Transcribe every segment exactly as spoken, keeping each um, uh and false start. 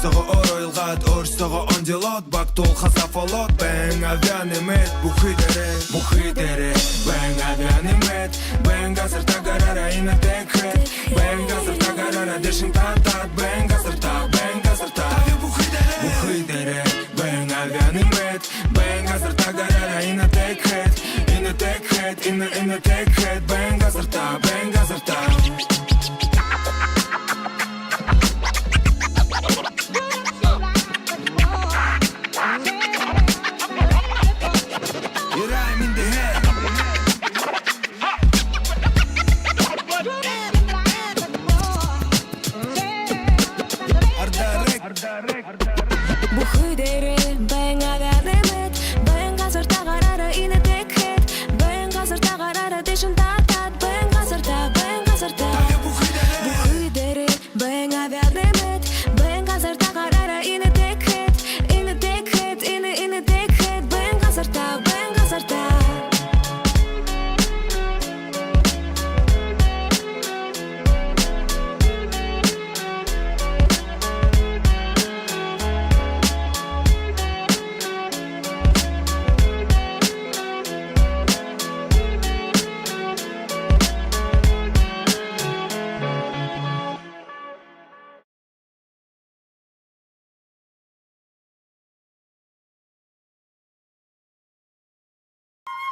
Сого оройгоод, орсого онделот, бактул хасафолот, бэн авианы мэд, бүхы дээрээ, бүхы дээрээ, бэн авианы мэд, бэн газар тагарара, инэ текхэт, бэн газар тагарара, дэшэн татад, бэн газар та, бэн газар та, бүхы дээрээ, бүхы дээрээ, бэн авианы мэд, бэн газар тагарара, инэ текхэт, инэ текхэт, инэ, инэ текхэт, бэн газар та, бэн газар та. Бүхы дээрээ бэн авианы мэд, бэн газар тагарара, инэ текхэт, бэн газар тагарара, дэшэн татад, бэн газар та, бэн газар та. Бүхы дээрээ бэн авианы мэд, бэн газар тагарара, инэ текхэт, инэ текхэт, инэ, инэ текхэт, бэн газар та, бэн газар та.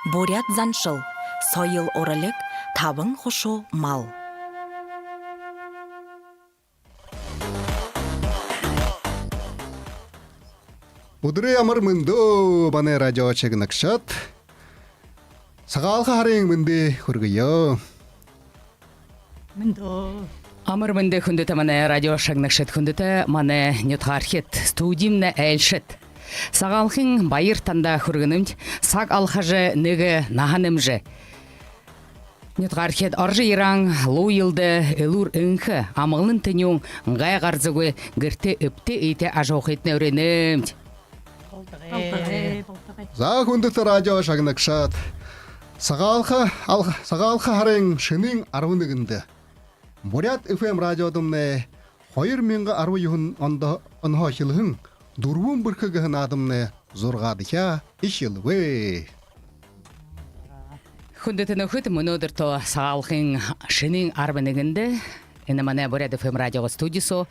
Буряад заншал, соёл уралиг, табан хушуу мал. Үдэрэй амар мэндэ, манай радио шагнагшад! Сагаалха һарын мэндэ хүргэе. Мэндэ. Амар мэндэ, хүндэтэ манай радио шагнагшад, хүндэтэ манай нютагаархид, студимнай айлшад. Сагаалхын баяр танда хүргэнэбди, саг алхажа, нэгэ наһа нэмэжэ. Нютагаархид, орожо ерэһэн луу жэлдэ элүүр энхэ, амгалан тэнюун, гай гарзагүй, гэртээ эбтэй эетэй ажаһуухыетнай үреэнэбди. Болтогой. Болтогой, болтогой. За, хүндэтэ радио шагнагшад, Сагаалха, ал-, Сагаалха һарын шэнын арбан нэгэндэ Буряад ФМ радиодомнай хоёр мянга арбан юһэн ондо, онһоо эхилһэн «Дүрбэн бэрхэ» гэһэн наадамнай зургаадахяа эхилбэ. Хүндэтэ нүхэд, мүнөөдэртөө Сагаалхын шэнын арбан нэгэндэ энэ манай Буряад ФМ радиогой студи соо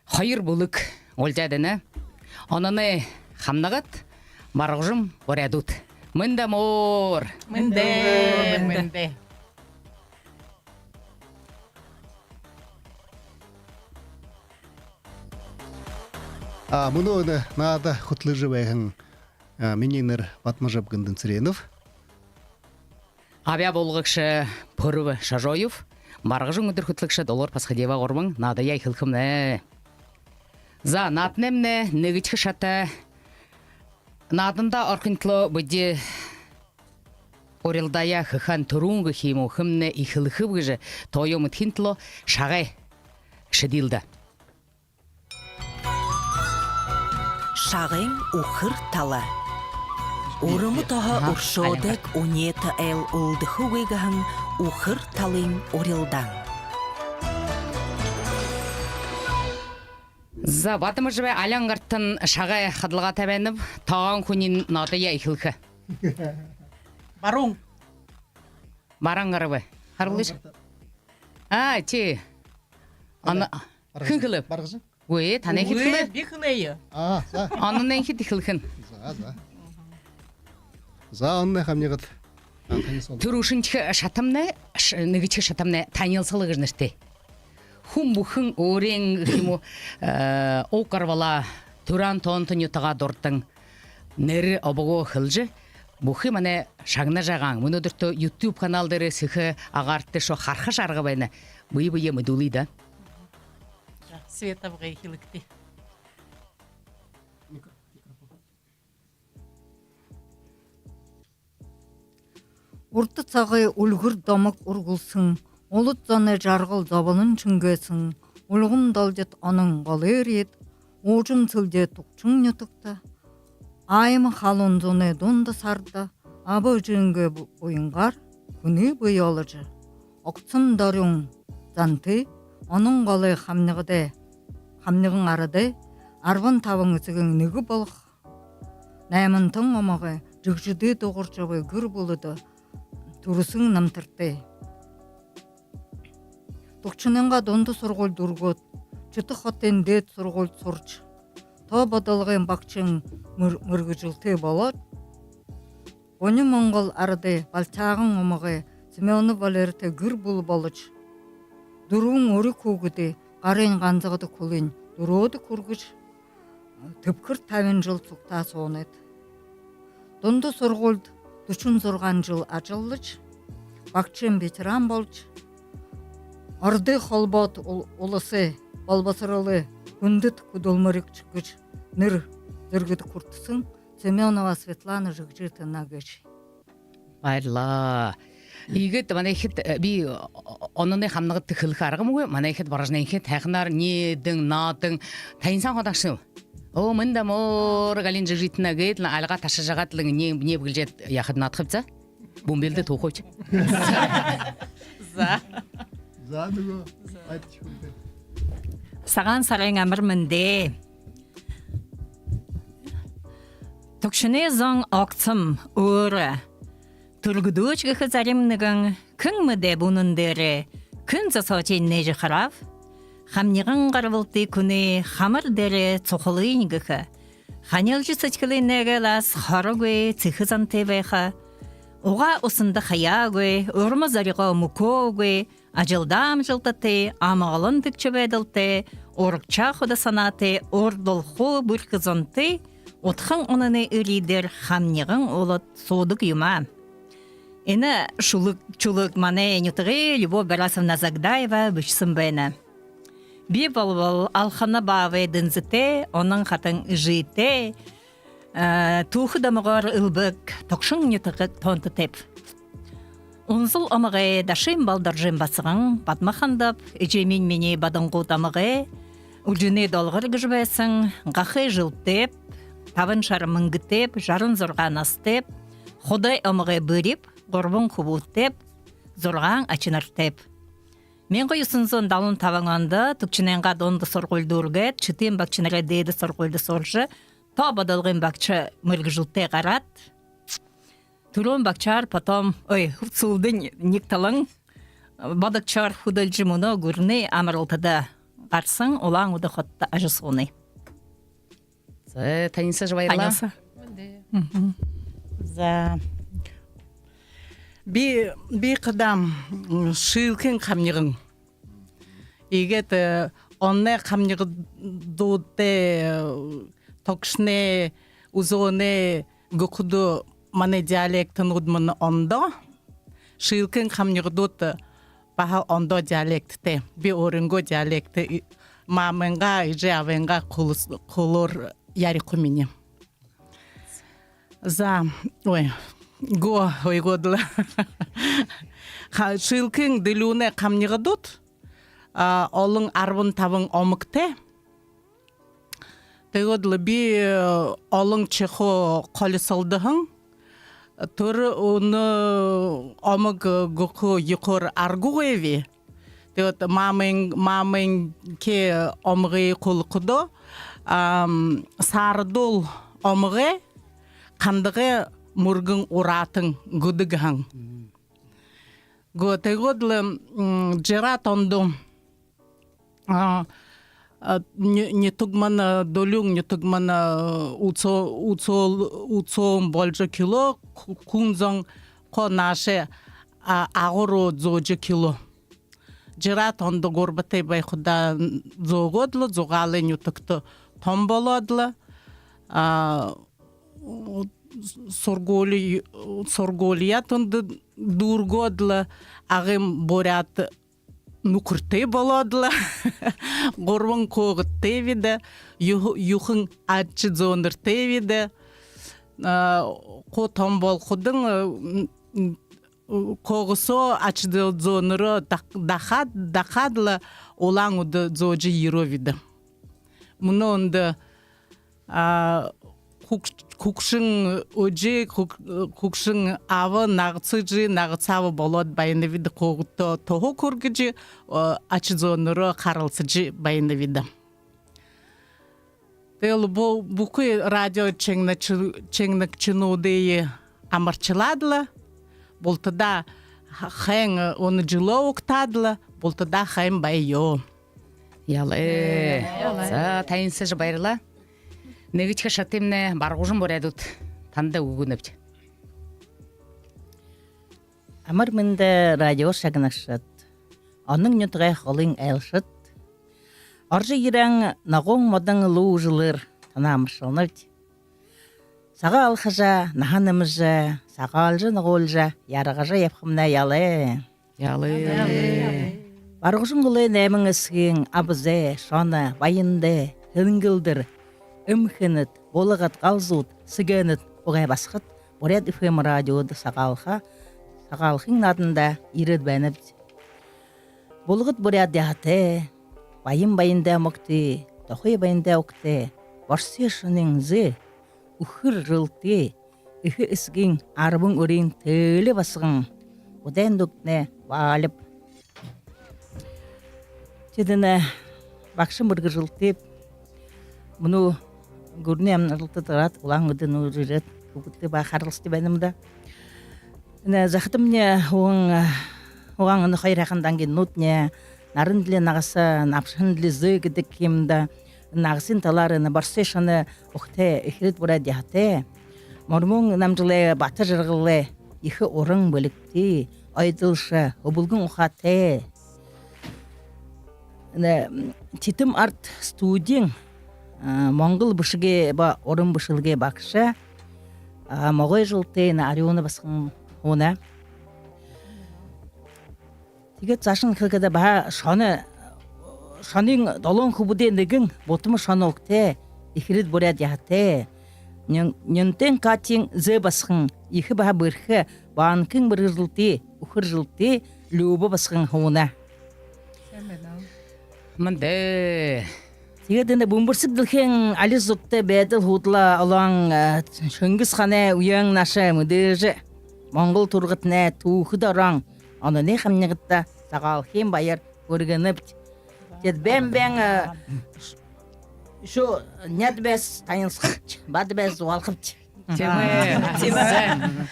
хоёр бүлэг уулзаад байна. Онооной хамнагад, Баргажан буряадууд. Мэндэ амар! Мэндэ! Мэндэ! А, мүнөө энэ наада хүтэлжэ байһан, а, минии нэрэ Бадмажаб Гындынцыренов. Абяа буулгагша Пүрбэ Шажоев, Баргажан үдэр хүтлэгшэ Долгор Пасхадиева гурбан наадаяа эхилхэмнай. За, нааданаймнай нэгэдэхи шата. Наадандаа орохын түлөө бидэ урилдааяа хэһэн түрүүн гэхэ юм гү, хэмнай эхилхэб гэжэ тоёо мэдэхын түлөө шагай шэдиел даа. Шагайн үхэр тала. Урма тоһо үршөөдэг, үнеэтэ айл үлдэхэгүй гэһэн үхэр талын урилдаан. За, Бадмажабай алян гартань шагай хадалгаатай байнаб, тоһон хүниинь наадаяа эхилхэ. Баруун. Баруун гарабай. Харуулыш. А, тии. Ана, хэн хэлэб? Баргажан. Үгы, танай хит хэлээ. Үгы, би хэлээ. А, за. Онооной хит хэлэхэнь. За, за. За, онооной хамнигад. А, танилсал. Түрүүшынхи шатамнай, ш-, нэгэдэхи шатамнай танилсал гэжэ нэрэтэй. Хүн бүхэн өөрын юм гү, э, уг гарбалаа, түрэл тоонто нютагаа дурдан, нэрэ обогоо хэлэжэ, бүхы манай шагнажа байһан, мүнөөдэртөө YouTube канал дээрэ сэхэ агаарта шуу харахаш арга байна. Бэе бэеэ мэдүүлээ даа. За, Света, абгай хэлэгты. Урда сагай үльгэр домог үргэлсэн, улад зоной жаргал зоболон шэнгээсэн, Үлгэн долгид онон голой эрьеэд, уужам сэлдээ Түгшэн нютагта, Аймаг халуун зунай дунда сарда аба эжынгээ бу-, буянгаар хүнэй бэе оложо, огцон дорюун зантай, онон голой хамнигад Хамниган арадай арбан табан эсэгын нэгэ болохо, наймантан омогой Жэгжэдэй дугаржа абаһан гэр бүлэдэ түрэһэн намтартай. Түгшэнэйнгээ дунда һургуули дүүргээд, Шэтэ хотын дээдэ һургуулида һуража, тоо бодолгын багшын мэр-, мэргэжэлтэй болоод, Гони-Монгол арадай Балчааган омогой Семёнов Валеритэй гэр бүлэ боложо, дүрбэн үри хүүгэдые гарынь ганзагада хүлынь дүрөөдэ хүргэжэ, тэбхэр табин жэл сугтаа һуунайт. Дунда һургуулида дүшэн зургаан жэл ажаллажа, багшын ветеран боложо, Ородой Холбоодо ул-, уласай болбосоролой хүндэтэ хүдэлмэрилэгшэ гэжэ нэрэ зэргэдэ хүртэһэн Семёнова Светлана Жигжитовна гээшэ. Баярлаа. Иигээд манайхид, э, би, о-, онооной хамнигад хэлэхэ арга үгы. Манайхид упражненинь һайханаар нээдэн, наадан, танилсаһан ходагшын. Оо, мэндэ амар, Галина Жигжитовна гээд лэ альгаа ташажа агаад лэ нэ-, нэбгэлжээд яахада наадахабди. Бүмбэлдэ түүхэбди. За. За, нүгөө. Айч хүндэ. Сагаан һарын амар мэндэ. Түгшэнэй зон огцом, өөрөө. Түргэдөөшье гэхэ зарим нэгэн, хэн мэдээб үнэн дээрээ, хэн зосоошье нээжэ харааб. Хамниган гарбалтай хүнэй хамар дээрээ сухалынь гэхэ. Ханилжа сэдьхэлэй нээгээл аас хорогүй сэхэ зантай байха. Угаа усанда хаяагүй, урма зоригоо мүкөөгүй, ажалдаа амжалтатай, амгалан тэгшэ байдалтай, урагшаа худа һанаатай, урдалха бэрхэ зонтой, удхан үнэнэй эрьедээр хамниган улад һуудаг юм аа. Энэ шүлэг, шүлэг манай нютагай Любовь Барасовна Загдаева бэшэһэн байна. Би болбол Алхана баабай дэнзэтэй, Онон хатан эжытэй, э, түүхэ домогоор элбэг Тогшин нютагай тоонтотойб. Унзал омогой Дашын Балдоржын басаган Бадма хандаб, эжымни минии Бадангууд омогой Үржэнэй Долгор гэжэ байһан, гахай жэлтэйб, табан шара мэнгэтэйб, жаран зургаан наһатайб, худай омогой Бэриб, гурбан хүбүүтэйб, зургаан ачанартайб. Мянга юһэн зуун далан табан ондо Түгшэнэйнгээ дунда һургуули дүүргээд, Шэтын багшанарай дээдэ һургуулида һуража, тоо бодолгын багша мэргэжэлтэй гараад, түрүүн багшаар, потом, ой, һүүлдэнь нэгэ талаан бодогшоор хүдэлжэ, мүнөө гүрэнэй амаралтада гараһан, Улаан-Үдэ хотодо ажаһуунай. За, танилсажа баярлаа. Танилса. Мгм. За. Би, би хадаа, м, Шиилкын хамниган. Иигээд, э, онной хамнигадуудтай, э, Тогшинай, Үзөөнэй гэхэдэ манай диалектнүүд мүн ондоо. Шиилкын хамнигадууд баһа ондоо диалекттэй. Би өөрынгөө диалект, и-, мамайнгаа, эжы абынгаа хэлэс-, хэлээр яри хумини. За, ой, гү, ой, гү даа. Ха-, Шиилкын дэлюунэй хамнигадууд, а, олон, арбан табан омогтой. Тиигээд лэ би, э, олон шахуу холисолдоһон. Тэрэ үнөө омог гэхэ ехээр аргагүй би. Тиигээд мамын, мамынхи омогые хэлэхэдөө, ам, Саарадуул омогой хандагай мүргэн ураатан гэдэг һэн. Гү, тиигээд лэ, м, жараад ондо, а, а, ню-, нютаг мана, а, Долюун нютаг мана, а, үсөө-, үсөөл-, үсөөн болжо эхилөө, хү-, хүн зон хуу наашаа, а, Агуу руу зөөжэ эхилөө. Жараад ондо гурбатай байхадаа зөөгөөд лэ, Зугаалай нютагта томо болоод лэ, а, һургуули-, һургуулияа тэндэ дүүргээд лэ, Агын буряад нүхэртэй болоод лэ, гурбан хүүгэдтэй бидэ, ю-, юһэн аша зөөнэртэй бидэ. А, хуу томо болоходонь, а, м, м, хүүгэдһөө, аша зөө-, зөөнэрөө дах-, дахаад, дахаад лэ Улаан-Үдэ зөөжэ ерөө бидэ. Мүнөө үндэ, а, хүг-, хүгшэн эжы, хүг-, хүгшэн аба, нагаса эжы, нагаса аба болоод байна бидэ, хүүгэдтээ туһа хүргэжэ, а, аша зөөнэрөө харилсажа байна бидэ. Тиигээл бү-, бүхы радио шагнагшануудые амаршалаад лэ, бултадаа ха-, һайн, э, Үнэ жэлээ угтаад лэ, бултадаа һайн байя. Ялай. Ялай. За, танилсажа баярлаа. Нэгэдэхи шатамнай Баргажан буряадууд, танда үгэ үгэнэбди. Амар мэндэ, радио шагнагшад, Онон нютагай холын айлшад. Орожо ерэһэн ногоон модон луу жэлээр танаа амаршалнабди. Сагаа алхажа, наһа нэмэжэ, сагаалжа, нугалжа, яргажа ябахамнай, ялай. Ялай. Баргажан голой найман эсэгын абзай, шоно, баяндай, һэлэнгэлдэр, эмхэнэд, булагад, галзууд, сэгээнэд, угай басагад, Буряад ФМ радиодо сагаалха, сагаалхын наадандаа ерээд байнабди. Булагад буряад яһатай, баян баяндай омогтой, дохой баяндай угтай, Борсой шонын зээ, үхэр жэлтэй, эхэ эсэгын арбан үриин тээлэ басаган Будайн Дугтанай Балиб. Тэдэнэй багша мэргэжэлтэйб. Мүнөө гүрэнэй амаралтада гараад, Улаан-Үдэ нүүрээд, хүүгэдтэй баһа харалсажа байнам даа. Энэ захадамни уһан, уһан энэ хоёр һайхан дангинуудни, наран дали нагаса, набшаһан дали зээ гэдэг юм даа. Нагасын талаар энэ Борсой шоно угтай, эхирэд буряад яһатай. Мормон Намжилай бата жаргалай ехэ уран бэлигтэй, оёдолшо, хүбэлгэн ухаатай. Энэ, м, Титэм арт студиин, а, монгол бэшэгэй ба уран бэшэлгэй багша, а, могой жэлтэй энэ Арюуна басаган һууна. Тиигээд саашань хэлэхэдэ, баһа шоно, шонын долоон хүбүүдэй нэгэн, Бутама шоно угтай, эхирэд буряад яһатай. Нин-, Нинтэн Катиин зээ басаган, ехэ баһа бэрхэ, банкын мэргэжэлтэй, үхэр жэлтэй Люба басаган һууна. Сайн байна. Мэндэ. Тиигээд энэ бүмбэрсэг дэлхэйн али зүгтэ байдал һуудалаа олон, э, Шэнгис хаанай үеын наашаа мэдээжэ, монгол тургатанай түүхэдэ орон Ононой хамнигада сагаалхын баяр хүргэнэбди. Тиигээд байн байн, э, ш-, шо няд бэшэ танилсахабди, баада бэшэ зугаалхабди. Тиимэ. Тиимэ.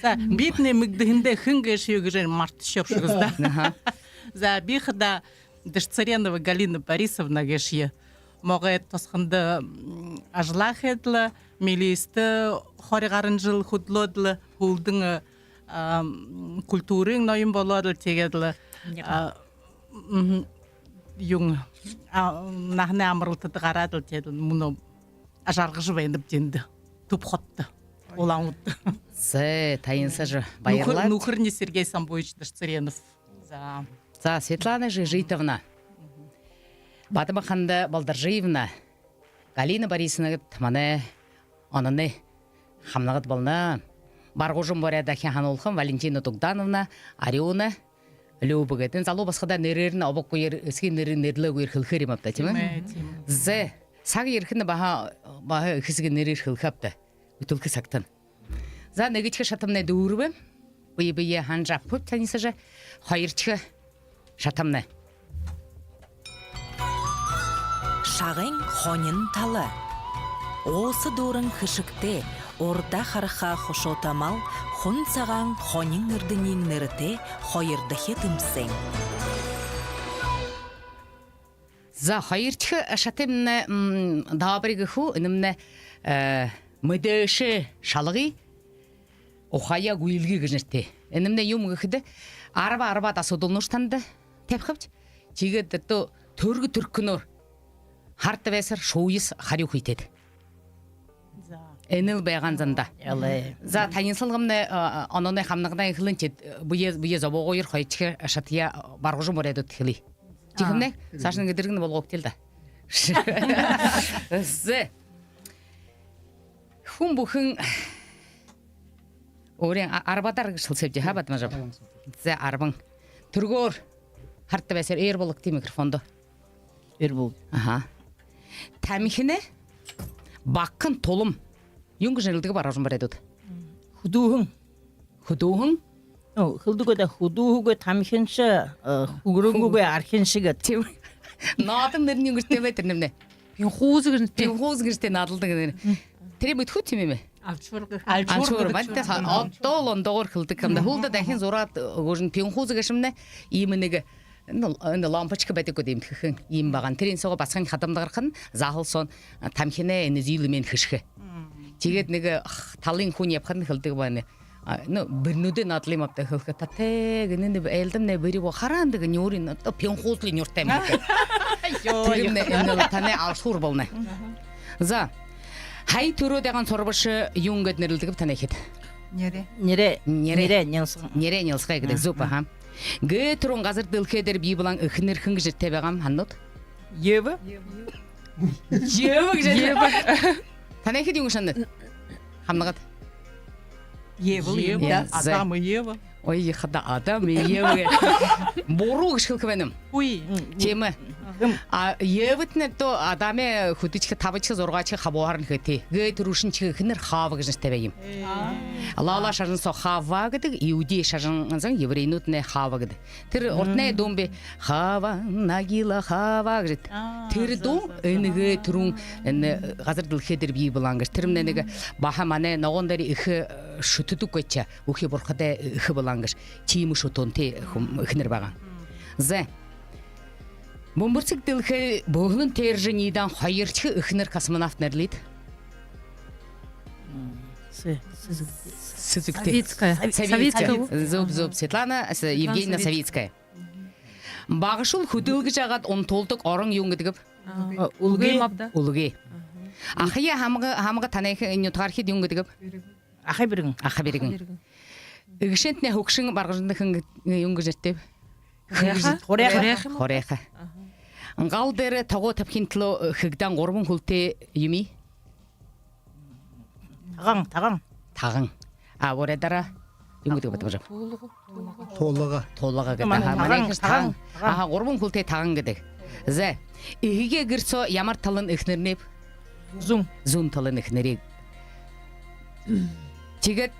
За, за, бидэнэй мэгдэһэндэ хэн гээшэб гэжэ мартажа ябашоо гэжэ даа. Аха. За, би хадаа Дашицыренова Галина Борисовна гээшэб. Могой тосхондо, м, ажалаа хээд лэ, милицидэ хори гаран жэл хүдэлөөд лэ, һүүлдэнь, а, м, культурын ноён болоод лэ, тиигээд лэ, а, мгм, юун, а, наһанай амаралтада гараад лэ, тиигээд лэ мүнөө ажааргажа байнабди эндэ, түб хотодо, Улаан-Үдэ. Зэ, танилсажа баярлаа. Нүхэр, нүхэрни Сергей Самбуевич Дашицыренов. За. За, Светлана Жижитовна, Бадма-Ханда Балдажиевна, Галина Борисовна гээд манай Ононой хамнигад болоно. Баргажан буряад ахи һануулхам Валентина Дугдановна, Арюуна, Люба гээд. Энэ залуу басагадаа нэрээрнь обоггүйгөөр, эсэгын нэрынь нэрлээгүйгөөр хэлэхээр юм ааб даа, тиимэ? Тиимэ, тиимэ. Зэ, саг ерэхэнь баһа, баһа эхэ эсэгын нэрээр хэлэхэ ааб даа. Үтэлхэ сагтань. За, нэгэдэхи шатамнай дүүрэбэ. Бэе бэеэ һанажа абахабди, танилсажа. Хоёрдохи шатамнай. Шагай хонин тала. Ууса дүүрэн хэшэгтэй, урда хараха хушуута мал, Хун сагаан хонин эрдэниин нэрэтэй хоёрдохи тэмсээн. За, хоёрдохи шатамнай, м, даабари гэхэ гү, энэмнай, э, мэдээшэ шалгая, ухаяа гүйлгэе гэжэ нэрэтэй. Энэмнай юун гэхэдэ, арба арбаад асуудалнуудые танда табихабди. Тиигээд тэрэ түргэ түргэнөөр харта байсаар шууяса харюу хытэт. За. Энэл байгаан зандаа. Ялай. За, танилсалгамнай, а, Ононой хамнигадһаа эхилэнэ, тиигээд бэе, бэе зобоогүйгөөр хоёрдохи шатаяа Баргажан буряадууд хэлэе. Тиихэмнай, а, саашань гэдэргэнь болгогты л даа. Зэ. Хүн бүхэн өөрын а-, арбадаар гэжэ хэлсээбди, ха, Бадмажаб? Арбан. Зэ, арбан. Түргөөр харта байсаар ээр болгогты микрофондо. Ээр бол. Аха. Тамхинай багахан тулам юун гэжэ нэрлэдэг бэ, Баргажан буряадууд? Хүдүүһэн. Хүдүүһэн? Оо, хэлэдэг даа, хүдүүһэгүй тамхинша, э, хүгэрэнгүй архинша гээд. Тиимэ. Нотын нэрэнь юун гэжэ тиимэ тэрэнэймнай? Пинхуза гэжэ нэртэй. Пинхуза гэжэ нэртэй наадалдаг нэрэ. Тэрэ мэдэхэ гүт, тиимэ юм? Альчуур гэжэ. Альчуур, альчуур байна. Тэ, одоо лондоогоор хэлэдэг юм даа. Хүлдэ дахин зураад үгэжэн, пинхуза гээшэмнай иимэ нэгэ, ну, энэ лампочка байдаг гү, дэмдэхэ юм байгаа. Тэрэн соогоо басаган хадамда гарахань, заһал соонь тамхинай энэ зилмэн хэшэхэ. Тиигээд нэгэ, ах, талын хүн ябахадань хэлэдэг байна. А, ну, бэринүүдэй наадал юм ааб даа, хэлэхэ. Та тээ гэнэ, энэ айлдамнай бэри бо, хараан даа гэнэ, нюурынь, одоо пинхуза лэ нюуртай юм. Тэрэмнай энэ лэ танай альчуур болоно. За. Һая түрөөд ябаһан һурабшаа юун гээд нэрлэдэг бэ танайхид? Нэрэ. Нэрэ. Нэрэ. Нэрэ нялсагай. Нэрэ нялсагай гэдэг. Зүб, аха. Гээ түрүүн газар дэлхэй дээрэ бии болоһон эхэнэр хэн гэжэ нэрэтэй байгаа юм, һананат? Ева. Ева гэжэ. Ева. Танайхид юун шанана? Хамнагад. Ева лэ юм даа. Ева. Адам и Ева. Ой, хада Адам и Ева. Буруу гэжэ хэлэхэ байна юм. Үгы. Тиимэ. А Еватнай Адамай хүдөөшье, табашье, зургаашье хабууһаар хэһэн. Гээ түрүүшын шэнги эхэнэр Хава гэжэ нэрэтэй байгаа юм. Лала шажан соо Хава гэдэг, иудей шажан, еврейнүүднай Хава гэдэг. Тэрэ урданай дуун бии, Хава, Нагила, Хава гэжэ. Тэрэ дуун энэ гээ түрүүн энэ газар дэлхэй дээрэ бии болоһон гэжэ. Тэрэмнай нэгэ баһа манай ногоон дээрэ эхэ шүтэдэг гээшэ, үхи бурхадай эхэ болоһон гэжэ. Тиимэ шүтөөнтэй хүн, эхэнэр байгаа. За. Бүмбэрсэг дэлхэйн бүһэлэн тээрэжэ ниидэһэн хоёрдохи эхэнэр космонавт нэрлыт. Сэсэгтэй. Савицкая. Савицкая. Зүб, зүб. Светлана, Евгеньевна Савицкая. Багашуул хүдэлгэжэ байгаад унтуулдаг орон юун гэдэг бэ? Үлгы юм ааб даа. Үлгы. Ахаяа һамга, һамга танайхи нютагаархид юун гэдэг бэ? Аха бэргэн. Аха бэргэн. Эгэшэнтнай хүгшэн Баргажанай хэн, юун гэжэ нэрэтэй бэ? Хурайха. Хурайха. Гал дээрэ тогоо табихын түлөө хэгдэһэн гурбан хүлтэй юумэ? Таган, таган. Таган. А буряадаараа юун гэдэг бэ, Батамажаб? Туулга. Туулга гэдэг. Манай таган, таган. Аха, гурбан хүлтэй таган гэдэг. За. Эгэшын гэр соо ямар талын эхэнэрнэйб? Зүүн. Зүүн талын эхэнэрэй. Тиигээд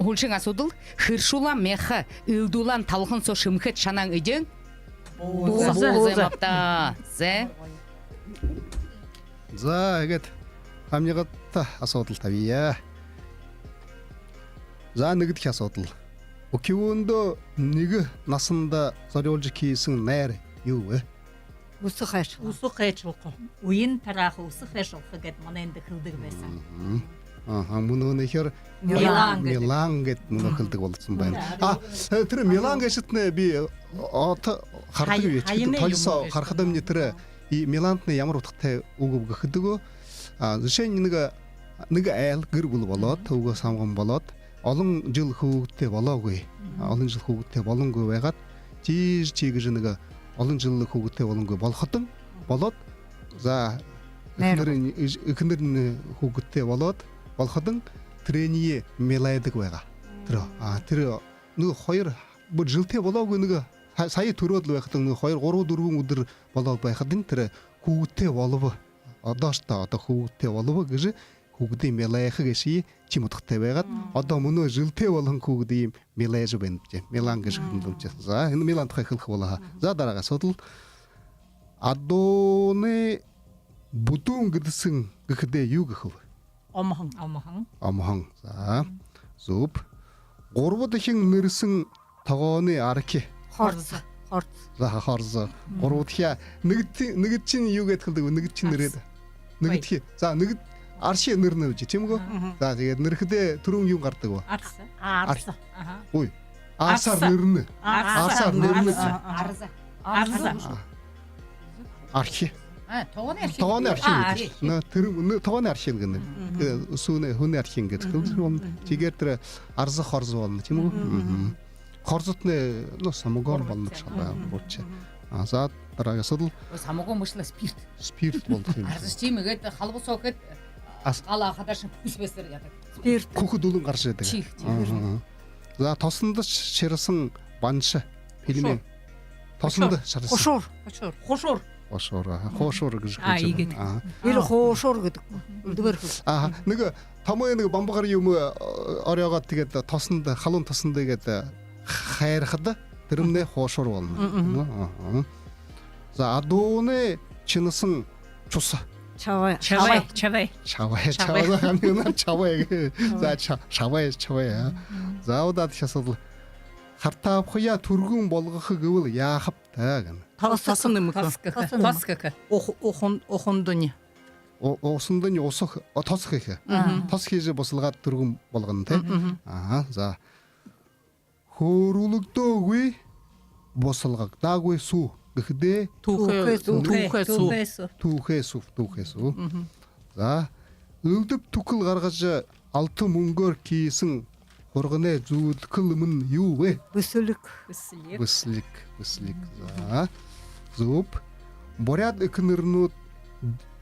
һүүлшын асуудал. Хэршүүлһэн мяха элдүүлһэн талхан соо шэмхээд шанаһан эдеэн? Бууза. Бууза юм ааб даа. За. За, иигээд хамнигадта асуудал табия. За, нэгэдэхи асуудал. Үхибүүндээ нэгэ наһандаа зорюулжа хэһэн найр юу бэ? Үсэ хайшалха. Үсэ хайшалха. Үеын тарааха, үсэ хайшалха гээд манай эндэ хэлэдэг байһан. Аха, мүнөөнэйхеэр милан гээд, милан гээд мүнөө хэлэдэг болоһон байна. А тэрэ милан гээшэтнай би одоо харадаг юм. Толи соо харахадамни, тэрэ и милантнай ямар удхатай үгэ гэхэдэ гү? А жэшээнь, нэгэ, нэгэ айл гэр бүлэ болоод, үгы һамган болоод, олон жэл хүүгэдтэй болоогүй. Олон жэл хүүгэдтэй болонгүй байгаад, тиижэ, тиигэжэ нэгэ олон жэл хүүгэдтэй болонгүй болоходонь, болоод, за, эхэнэрынь, эхэнэрынь хүүгэдтэй болоод, болоходонь тэрэниие милайдаг байгаа. Тэрэ, а тэрэ нэгэ хоёр бүри жэлтэй болоогүй, нэгэ һая, һая түрөөд лэ байхадань, нэгэ хоёр, гурба, дүрбэн үдэр болоод байхадань тэрэ хүүгэдтэй болобо. Одоошье одоо хүүгэдтэй болобо гэжэ хүүгэдые милайха гээшые тиимэ удхатай байгаад, одоо мүнөө жэлтэй болоһон хүүгэдые милайжа байна бшуу. Милан гэжэ хэлэнэ бшуу. За, энэ милан тухай хэлэхэ болоо һаа. За, дараагаа асуудал. Адуунай бүдүүн гэдэһэн гэхэдэ юу гэхэ бэ? Омоһон. Омоһон. Омоһон. За. Зүб. Гурбадахин нэрэһэн тогооной архи. Хорзо. Хорзо. За, хорзо. Гурбадахяа. Нэгэдэхи-, нэгэдэхинь юу гээд хэлэдэг бэ? Нэгэдэхинь нэрээд. Нэгэдэхи. За, нэгэдэхи архи нэрэнэ бшуу, тиимэ гү? За, тиигээд нэрэхэдээ түрүүн юун гарадаг бэ? Арса. Арса. Ой. Арсаар нэрэнэ. Арсаар нэрэнэ. Арза. Арза. Архи. А, тогооной архи. Тогооной архи гэдэг. Нэ, тэрэ, нэ, тогооной архи гэнэ. Э, һүнэй, һүнэй архи гэдэг хэлэжэ болоно. Тиигээд тэрэ арза хорзо болоно, тиимэ гү? Хорзотнай, ну, самогон болоно бшуу даа, буруушааб. А, за, дараагаа асуудал. Ой, самогон бэшэ лэ, спирт. Спирт болоно юм. Арза тиимэ гээд, халба соо хээд, гал хадаа шэнги пүүсэ бэсээр яадаг. Спирт. Хүхэ дүлэн гаража байдаг. Тиихэ, тиихэ. За, тосондо шэрэһэн банша. Пельмень. Тосондо шэрэһэн. Хушуур. Хушуур. Хушуур. Хушуур, аха. Хушуур гэжэ хэлэжэ байна. Аха. Или хуушуур гэдэг. Үлдэгэр хэл. Аха. Нэгэ томой нэгэ бамба гар юумэ, э, орёогоод, тиигээд тосондо, халуун тосондо иигээд хайрахада, тэрэмнай хушуур болоно. Аха. За, адуунай шэнэһэн Чуса. Шабай. Шабай. Шабай. Шабай. Шабай. Шабай. Шабай. За, ша-, шабай, шабай, а. За, удаадахи асуудал. Хартаабхаяа түргэн болгохо гэбэл яахаб та гэнэ. Тос, тос нэмэхэ. Тос гэхэ. Тос гэхэ. Уһ-, уһан-, уһандань. У-, уһандань уһа х-, о, тос хэхэ. Мгм. Тос хэжэ бусалгаад түргэн болгоно, тэ? Мгм. Аха, за. Хөөрэлдөөгүй, бусалгагдаагүй суу гэхэдээ түүхэ, түүхэ суу. Түүхэ суу. Түүхэ суу, түүхэ суу. Мгм. За. Элдэб түхэл гаргажа, алта мүнгөөр хээһэн хурганай зүүдхэл мүн юу бэ? Бэсэлиг. Бэсэлиг. Бэсэлиг, бэсэлиг. За. Зүб. Буряад эхэнэрнүүд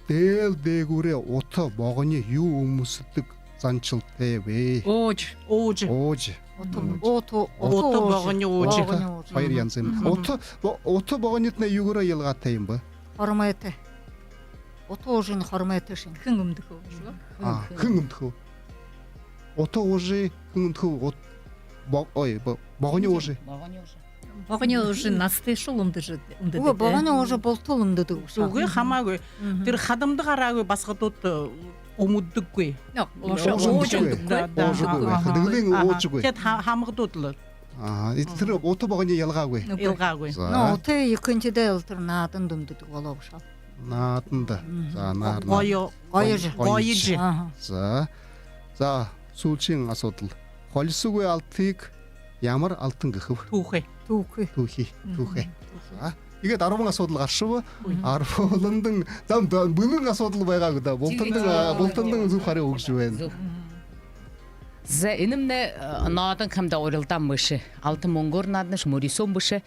дээл дээгүүрээ ута богони юу үмдэдэг заншалтай бэ? Уужа. Уужа. Уужа. Ута, ута, ута богони уужа. Ута. Хоёр янзын. Мгм. Ута бо-, ута богонитнай юугээрээ илгаатай юм бэ? Хормойтой. Ута уужынь хормойтой шэнги. Хэн үмдэхэ юм бэ? А, хэн үмдэхэ юм? Ута уужа хэн үмдэхэ юм? Ут-, бо-, ой, бо-, богони уужа. Богони уужа. Богони уужа наһатайшуул үмдэжэ, үмдэдэг. Үгы, богони уужа бултуул үмдэдэг. Үгы, хамаагүй. Мгм. Тэрэ хадамда гараагүй басагадууд, э, үмдэдэггүй. Нөө, уужа, уужа үмдэдэггүй. Үмдэдэггүй. Да, да. Уужагүй. Аха. Дэгэлэн уужагүй. Тиигээд ха-, хамагадууд лэ. Аха, и тэрэ ута богони илгаагүй. Үгы. Илгаагүй. За. Нөө, ута ехэнхидээ лэ тэрэ нааданда үмдэдэг болоо бшуу. Нааданда. Мгм. За, наар-, наар-. Гоё. Гоёжо. Гоёжо. Гоёжо. Аха. За. За, сүүлшын асуудал. Холисогүй алтыг ямар алтан гэхэб? Түүхэ. Түүхэ. Түүхэ. Мгм. Түүхэ. За. Иигээд арбан асуудал гаршаба. Мгм. Арбууландань, за, да, бэлэн асуудал байгаа гү даа. Бултандань, тиигээ, а, тиигээ, бултандань зүб харюу үгэжэ байна. Зүб. Мгм. За, энэмнай, э, наадан хамта урилдаан бэшэ. Алта мүнгөөр нааданаш, мүрысөөн бэшэ.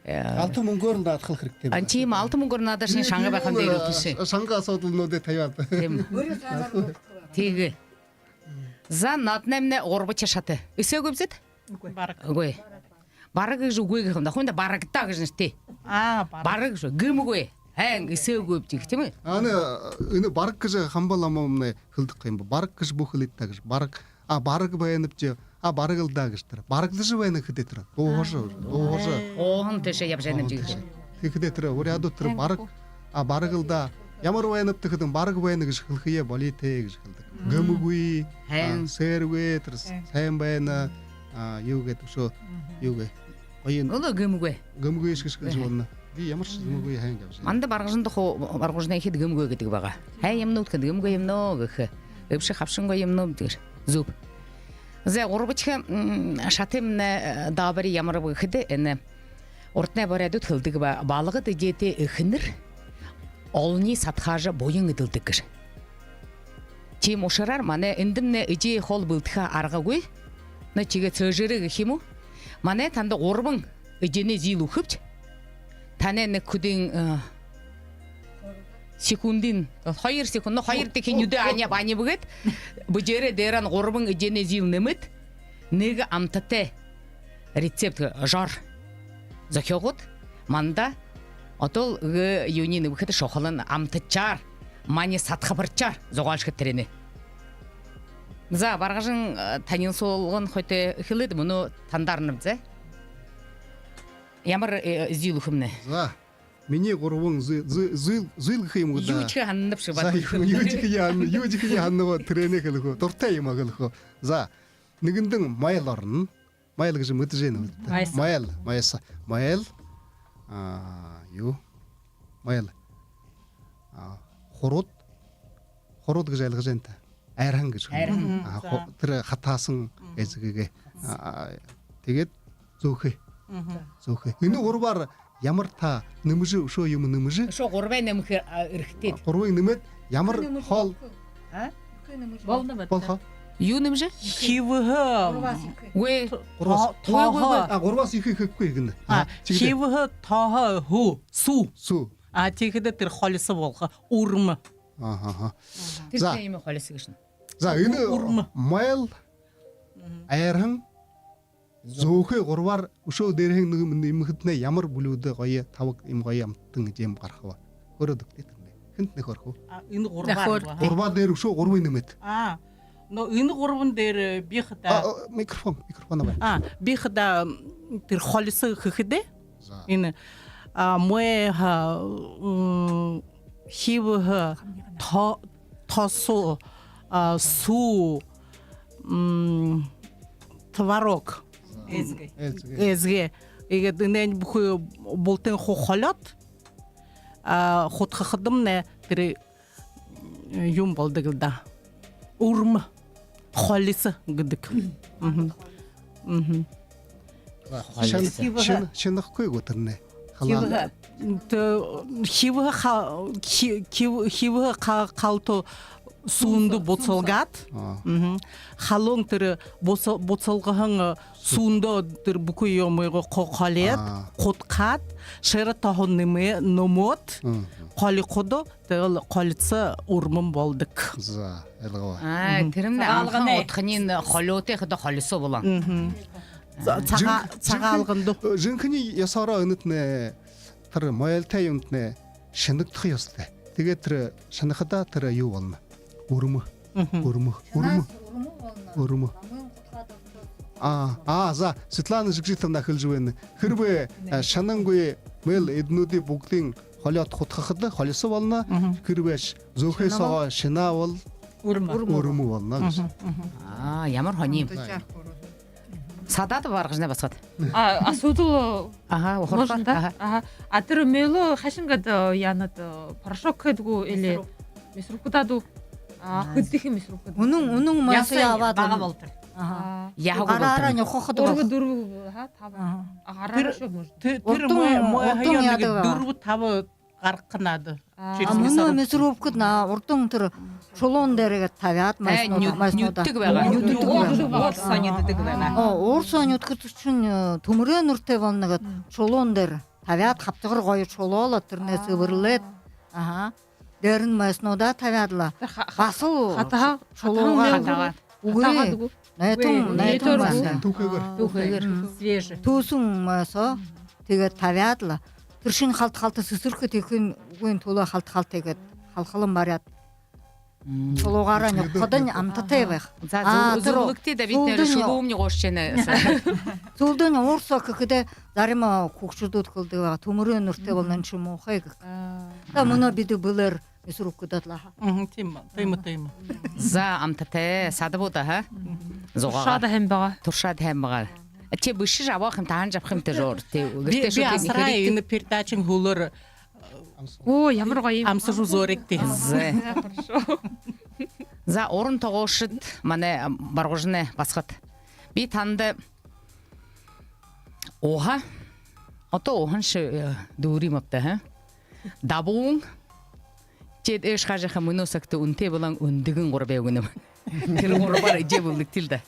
Э, алта мүнгөөр наадаха хэрэгтэй байна. А, тиимэ, алта мүнгөөр наадаһан шанга байхань дээрэ үтэншэ. Шанга асуудалнуудые табяад. Тиимэ. Тиигээ. За, нааданаймнай гурбадахи шата. Эсээгүйбзэт? Үгы. Бараг. Үгы. Бараг гэжэ үгы гэхэ юм даа. Хүн даа бараг даа гэжэ нэрэтэй. А, бараг. Бараг гэжэ. Гэмгүй. Һайн, эсээгүйбди гэхэ, тиимэ? А, энэ, энэ бараг гэжэ Хамба ламамнай хэлэдэг юм бэ. Бараг гэжэ бү хэлыт даа гэжэ. Бараг. А, бараг байнабди. А, бараг лэ даа гэжэ тэрэ. Барагдажа байна гэхэдээ тэрэ. Дууһажа, дууһажа. Оохон тээшээ ябажа байнабди гэхэдээ. Тиихэдээ тэрэ буряадууд тэрэ бараг, а, бараг лэ даа. Ямар байнабта гэхэдэнь, бараг байна гэжэ хэлэхэеэ болитой гэжэ хэлэдэг. Мгм. Гэмгүй, һайн. А, сээргүй, тэрэ һайн байна. А, юу гээд, үшөө, юу гээ. Гоё юм. Олоо, гэмгүй. Гэмгүй шэшэ гэжэ болоно. Би ямаршье гэмгүй, һайн гэжэ. Манда Баргажанда хуу, Баргажанайхид гэмгүй гэдэг байгаа. Һайн юм нуу гэхэдэ, гэмгүй юм нуу гэхэ. Эбшэ хабшангүй юм нуу гэжэ. Зүб. За, гурбадахи, м, шатамнай, э, даабари ямарб гэхэдэ, энэ урданай буряадууд хэлэдэг ба, балагад эдеэтэй эхэнэр олониие садхаажа, буян эдэлдэг гэжэ. Тиимэ ушараар манай эндэмнай эдеэ хоол бэлдэхэ аргагүй. Но тиигээ сээжээрээ гэхэ юм гү? Манай танда гурбан эдеэнэй зил үгэхэбди. Танай нэгэ хэдэн, э, секундын, хоёр секунд, но хоёр дахин нюдөө аниб, аниб гээд, бэеэрээ дээрэнь гурбан эдеэнэй зил нэмээд, нэгэ амтатай рецепт, жор зохёогоод, манда одоол гэ юуниинь нэбхэдэ шухалань амтадшаар, манай садхабаршаар зугаалшахат тэрэнээ. За, Баргажан, э, танилсуулгань хойто эхилээд, мүнөө танда арнаб, за. Ямар, э, зил үгэхэмнай? За. Минии гурбан зы-, зы-, зыл, зыл гэхэ юм гү даа. Юу гэжэ һананабши, бат. За, юу, юу гэжэ һан-, юу гэжэ һананаб, тэрэнээ хэлэхэ гү. Дуртай юумэ хэлэхэ гү. За, нэгэндэнь майл орно. Майл гэжэ мэдэжэ байна гү? Майса. Майл, майса, майл. А, юу? Майл. А, хуруд. Хуруд гэжэ ойлгожо байна та. Айрһан гэжэ. Айрһан. А, за. Ху-, тэрэ хатаһан эзэгэгээ. А, а, тиигээд зөөхэй. Мгм. Зөөхэй. Энэ гурбаар ямар та нэмэжэ, үшөө юумэ нэмэжэ? Үшөө гурбые нэмэхэ, а, эрхэтэй. А, гурбые нэмээд, ямар хоол? А? Болоно бэ? Болохо. Юу нэмэжэ? Хибэһэ. Гурбаас ехэ. Үгы. Гурбаас. То-, үгы, үгы, үгы. Тооһо. А, гурбаас ехэ хэхэгүй гэнэ. А, а, тиихэдэ. Хибэһэ, тооһо, һү. Һү. А, тиихэдэ тэрэ холисо болохо. Урма. Аха, аха. Тэрэ юумэ холисо гээшэнь. За, энэ урма. Майл, айрһан, зөөхэй гурбаар үшөө дээрэһээнь нэгэ нэмэхэдэнь, ямар блюдо гоё, табаг юм, гоё амтан гэжэ юм гараха бэ? Хөөрөөд үгыт тэрэнээ. Хэнтнай хөөрхөө? А, энэ гурбаар. Гурбаар дээрэ үшөө гурбые нэмээд. А, но энэ гурбан дээрэ би хадаа. А, а, микрофон, микрофон абаа. А, би хадаа, м, тэрэ холисо хэхэдээ. За. Энэ, а, мэ, ха, м, хивһэ, то-, тосо, а, суу, м, творог. Эзгэ. Эзгэ. Эзгэ. Иигээд энээн бүхы бултыень ху-, холёод, а, худхахадамнай тэрэ юм болодог лэ даа. Үрмэ. Холисо гэдэг. Мгм. Мгм. Холисо. Шэн-, шэн-, шэнэхэгүй гү тэрэнээ? Халаан. Тэ-, хивһэ ха-, хи-, хив-, хивһэ ха-, халта суундаа буцалгаад. Аа. Мгм. Халуун тэрэ буца-, буцалгаһан, э, суундаа тэрэ бүхы юумыень хо-, холёод, аа, худхаад, шэрэ тоһо нэмэ-, нэмээд, мгм, холихадаа, тиигээл холисо үрмэн болодог. За, ойлгоо. Аа, мгм, тэрэмнай сагаалганай. Анхан удхань холёотой хадаа холисо болоно. Мгм. За, сагаа-, жэнх-, сагаалганда. Жэнхэни, э, жэнхэни ёһоороо энэтнай, тэрэ мойлтой юумэтнай шэнэгдэхэ ёһотой. Тиигээд тэрэ шэнэхэдээ тэрэ юу болоно? Үрмэ. Мгм. Үрмэ. Үрмэ. Үрмэ. Аа, аа, за, Светлана Жигжитовна хэлэжэ байна. Хэрбээ, э, шэнэнгүй мойл эдэнүүдые бүгэдыень холёод худхахада, холисо болоно. Мгм. Хэрбээ ш-, зөөхэй соогоо шэнаа бол үрмэ. Үрмэ. Үрмэ болоно гэжэ. Мгм, мгм. Аа, ямар һонин юм. Садаад баргажанай басагад. А, асуудал, э, аха, можно, да? Аха. Аха. А тэрэ мэлөө хайшан гээд, э, яанад, э, порошок хээд гү или мясорубка. Мясорубкада дуу? А, аа, хэдыхи мясорубкада? Үнэн, үнэн мясо ябаад бага болтор. Аха. Аа. Яаха гү болтор? Гараараа нюхахада. Гурба, дүрбэ, ха, таба. Аха. А гараараа тэрэ, ещё можно. Тэ-, тэрэ урдын, мэ-, мэ-, урдын яадаг байгаа. Дүрбэ, таба гаргаха надо. Аа. Через мясорубку. А мүнөө мясорубкада наа, урдын тэрэ шулуун дээрэ иигээд табяад, э, майснуудаа, нюд-, майснуудаа нюддэг байгаа. Нюддэг байгаа. Уур соонь нюддэг байгаа. Оо, уур соонь нюддэг шэнь, э, түмэрэй нюртэй болоно гээд, мм, шулуун дээрэ табяад, хабтагар гоё шулуулаад, тэрэнээ, аа, сэбэрлээд. Аха. Дээрэнь майснуудаа табяад лэ. Тэрэ ха-, ха-, баһал хатаһаа, шулуугаа. Хатаһаа. Хатаһаа. Үгы. Хатаһаа даа гү? Үгы. Найтан, үгы. Найтан, найтан майсо. Майсо. Түүхэгээр. Аа. Түүхэгээр. Мгм. Свежий. Түүсэн майсо. Тиигээд табяад лэ. Тэрэ шэнь халта-халта сэсэрхэ, тиихын үгын түлөө халта-халта иигээд халхалан баряад. Мм. Шулуугаараа нюхахадань амтатай байха. За, аа, зү-, тэрэ зүблэгты даа, бидэнэр шулуумни гоошожо байна. Сүүлдэнь уур соо хэхэдээ зарим, а, хүгшэдүүд хэлэдэг байгаа. Түмэрэй нюртэй болоно, ши муухай гэхэ. Аа. За, мүнөө бидэ бэлээр мясорубкада лэ ха. Мгм, тиимэ, тиимэ, тиимэ. За, амтатай, садабууд, аха? Мгм. Зугаагаа. Туршаад һайн байгаа. Туршаад һайн байгаа. А, тэ бэшэжэ абаха юм, таанад абаха юм, тэ жоор, тэ. Би, гэртээ би шууд асараа, энэ передачын һүүлээр, э, оо, ямар гоё юм. Амсажа үзөөрэгты. За. Хорошо. За, уран тогоошод манай, а, Баргажанай басагад. Би танда уһа, одоо уһан ши, э, дүүрээ юм ааб даа, ха? Дабуун. Тэдэ эшхажаха мүнөө сагта үнэтэй болоһон үндэгэн гурбые үгэнэм. Тэрэ гурбаар эдеэ бэлдэгты л даа.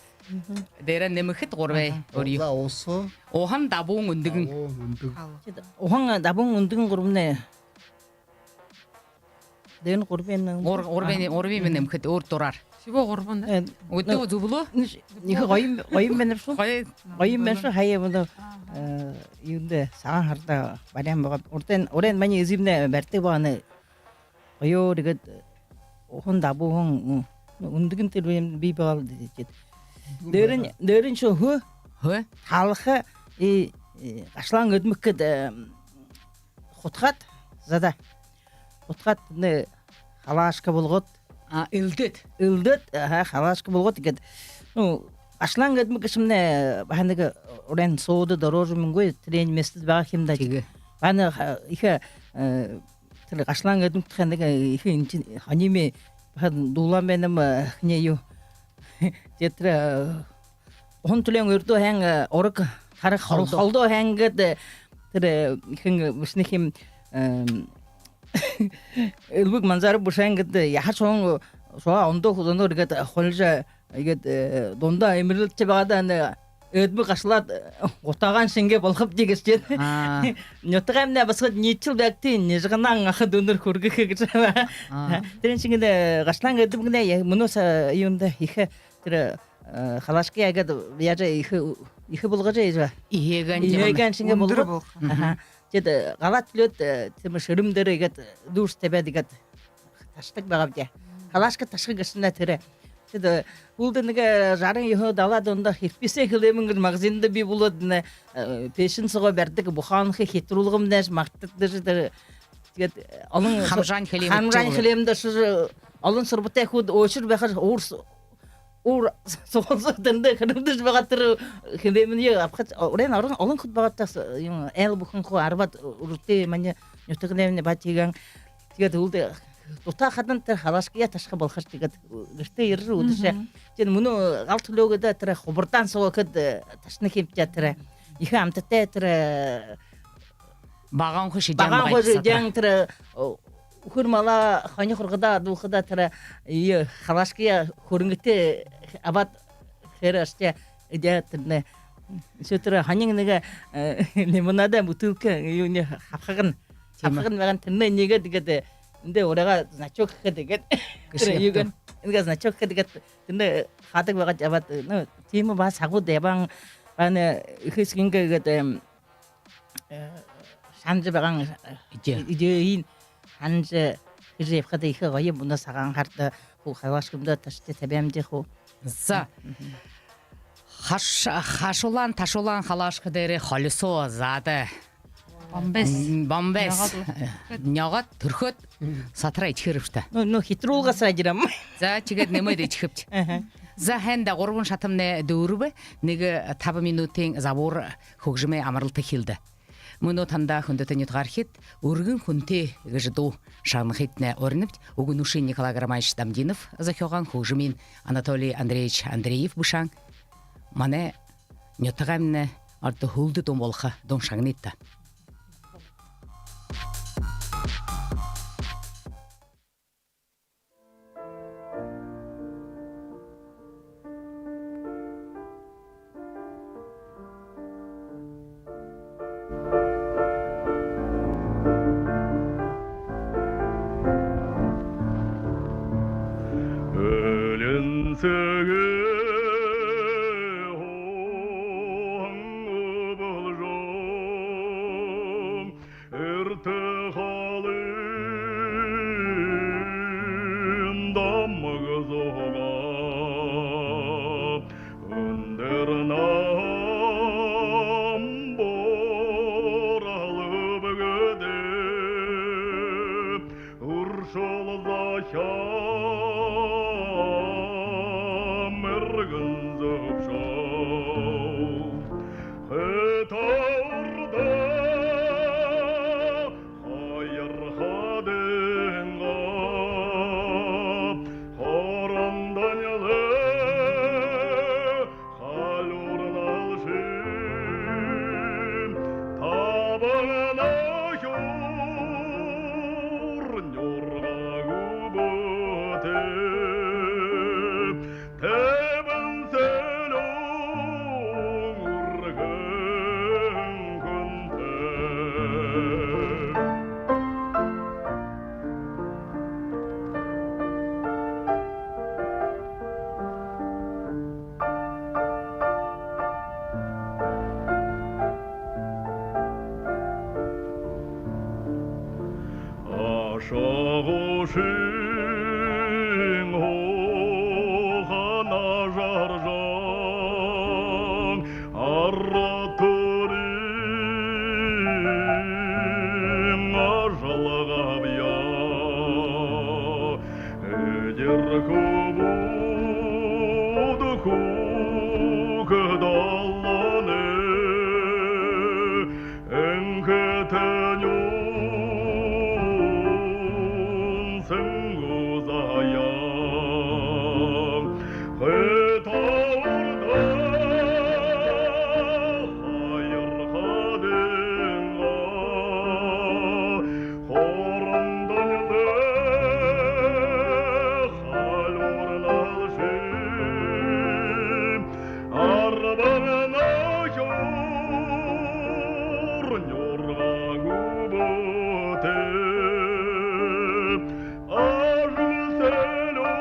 Дээрэ нэмэхэдэ гурбые. Аха. Орё. За, уһа. Уһан, дабуун, үндэгэн. Дабуун, үндэгэн. Тэдэ уһан, дабуун, үндэгэн гурбанай. Дээрэнь гурбые нэм-, гур-, гурбые, аха, гурбые нэмэхэдэ өөр дураар. Всего гурбан, да? Э, үдөө, ну, зүблөө? Ехэ гоё юм, гоё юм байна шүү. Гоё. Гоё юм байна шүү, хаяа мүнөө, аха, э, юундэ, Сагаан һарада баряан байгаа. Урдань, урдань манай эзымнай баридаг байгаа, гоёор иигээд уһан, дабууһан, м, үндэгэн тэрэ юм бии байгаа л дээ. Дээрэнь, дээрэнь ши һү. Һү? Халха, и, и, гашалаан эдэмэ гээд, э, худхаад, за даа. Худхаад, нэ, халаашка болгоод. А, элдээд. Элдээд, аха, халаашка болгоод иигээд. Ну, гашалаан эдэмэ гээшэмнай баһа нэгэ уран сода дорожо мүнгүй, тэрээн местэ байгаа юм даа. Тиигээ. Баһа нэгэ, а, ехэ, э, тэрэ гашалаан эдэмэ гэхэ нэгэ ехэ эншэ һонин баһа дуулаан байнам, э, хэнэй юу. Тэ тэрэ, э, уһан түлеэн урдуу һайн, э, ураг хараг хол-, холдоо. Холдоо һайн гээд, э, тэрэ, э, хэн бэшэнэ юм, эм, Элбэг Манзаров бэшэһэн гээд, э, яһа шоон, шоо ондоо хүдэнөөр гээд, э, холижо, иигээд, э, дундаа эмэрилжэ байгаадаа, нэ, эдэмэ гашалаад, э, гутаагаан шэнги болохобди гэжэ гээд. Аа. Нютагаймнай басагад ниидэжэл байгты, нижаганаан аха дүүнэр хүргэхэ гэжэ. Аа. Тэрэн шэнги, э, гашалаан эдэмнай, э, мүнөө са-, юундэ ехэ, тэрэ, э, халаашкаяа иигээд яажа ехэ, ехэ болгожо яажа. Эһээгэн. Эһээгэн шэнги болгоод. Үндэр болгоо. Аха. Тэдэ, э, галаа түлеэд, э, тиимэ шэрэм дээрэ иигээд дүүржэ табяад иигээд ташадаг байгаабди. Халаашка ташаха гээшэмнай тэрэ. Тэдэ, э, һүүлдэ нэгэ, э, жаран ёһо, далаад ондо хирписэй хэлэмэн гэжэ магазинда бии болоод, нэ, э, пеэшэн соогоо баридаг буханка хитруулгамнай мартагдажа, тэрэ Тиигээд олон хамжаань хэлээмэ, хамжаань хэлээмэ даа, шэр олон сурбатай хүд өөшэр байхаар уур с-, уур сугласаа тэндэ хэрэмдэжэ байгаа тэрэ хэлээмэеэ абахада, урайн олон, олон хүд байгаа тас юм, айл бүхэн хуу арбаад үрдөө манай нютагнаймнай ба тиигээн. Тиигээд үлдэ дутаа хадань тэрэ халаашкаяа ташаха болохо, тиигээд гэртээ ерээ үдэшэ. Тиигээд мүнөө гал түлеэгээд тэрэ хубардаан соо гээд ташана хэмтэ тэрэ. Ехэ амтатай тэрэ багаан хуу шэдеэн, багаан хуу шэдеэн тэрэ, үхэр малаа, хони хургадаа адуулхада тэрэ, ие, халаашкаяа хүрэнгэтэй абаад, хэрэ ашта эдеэ тэрэнээ. Үшөө тэрэ хонин нэгэ лимонадын бутылка юунэй хабхагань. Тиимэ. Хабхагань байгаа, тэрэнээ нээгээд, тиигээд эндэ уряагаа значок хэхэдэ гээд. Тэрэ юугээ, эндэ значок хэхэдэ гээд, тэрэнээ хаадаг байгаад ябаад, ну, тиимэ баһа сагууд ябаан байна. Эхэ эсэгынгээ гээд, шанажа байгаа эдеэ, эдеэ ин шанажа хэжэ ябахада ехэ гоё. Мүнөө сагаан һарада хуу халаашкамдаа ташажа табяам даа хуу. За. Хаш-, хашуулаан, ташуулаан халаашка дээрээ холисоо заада. Бомбес. Бомбес. Нёгоод, нёгоод, түрхөөд, сатараа эдихэ хэрэгтэй. Ну, ну, хитруулга саадирам. За, тиигээд нэмээд эдихэбди. За, һайн даа, гурбан шатамнай дүүрэбэ. Нэгэ таба минутын забуур хүгжэмэй амаралта хэлэе. Мүнөө танда, хүндэтэ нютагаархид, «Үргэн хүнтэй» гэжэ дуу шагнахытнай уринабди. Үгэнүүдые Николай Гармаевич Дамдинов зохёогоон, хүгжэмые Анатолий Андреевич Андреев бэшэһэн. Манай нютагаймнай ородой хүлдэ дуун болохо дуун шагныт даа. Элинсэгэй хууһан үбэлжэм, эртэ халын дамаг зугаа, үндэр наһан бууралбагты, үршөөл захяам эргэн зүбшөөл. Хэтэ урда хоёр хадынгаа хоорондонь лэ халюурналши, табан нахюур нюргаагүй бэтэй. Тэбэн сэлюун үргэн хүнтэй. Ашагушын һууханаа жаржан, арад түрын ажал габьяа. Эдир хүбүүд хүүгэд олоной, энхэ тэнюун сэнгүү заяан. Хэтэ урда хоёр хадынгаа хоорондонь лэ халюурналши, арбан нахюур нюргаагүй бэтэй. Ажал сэлюун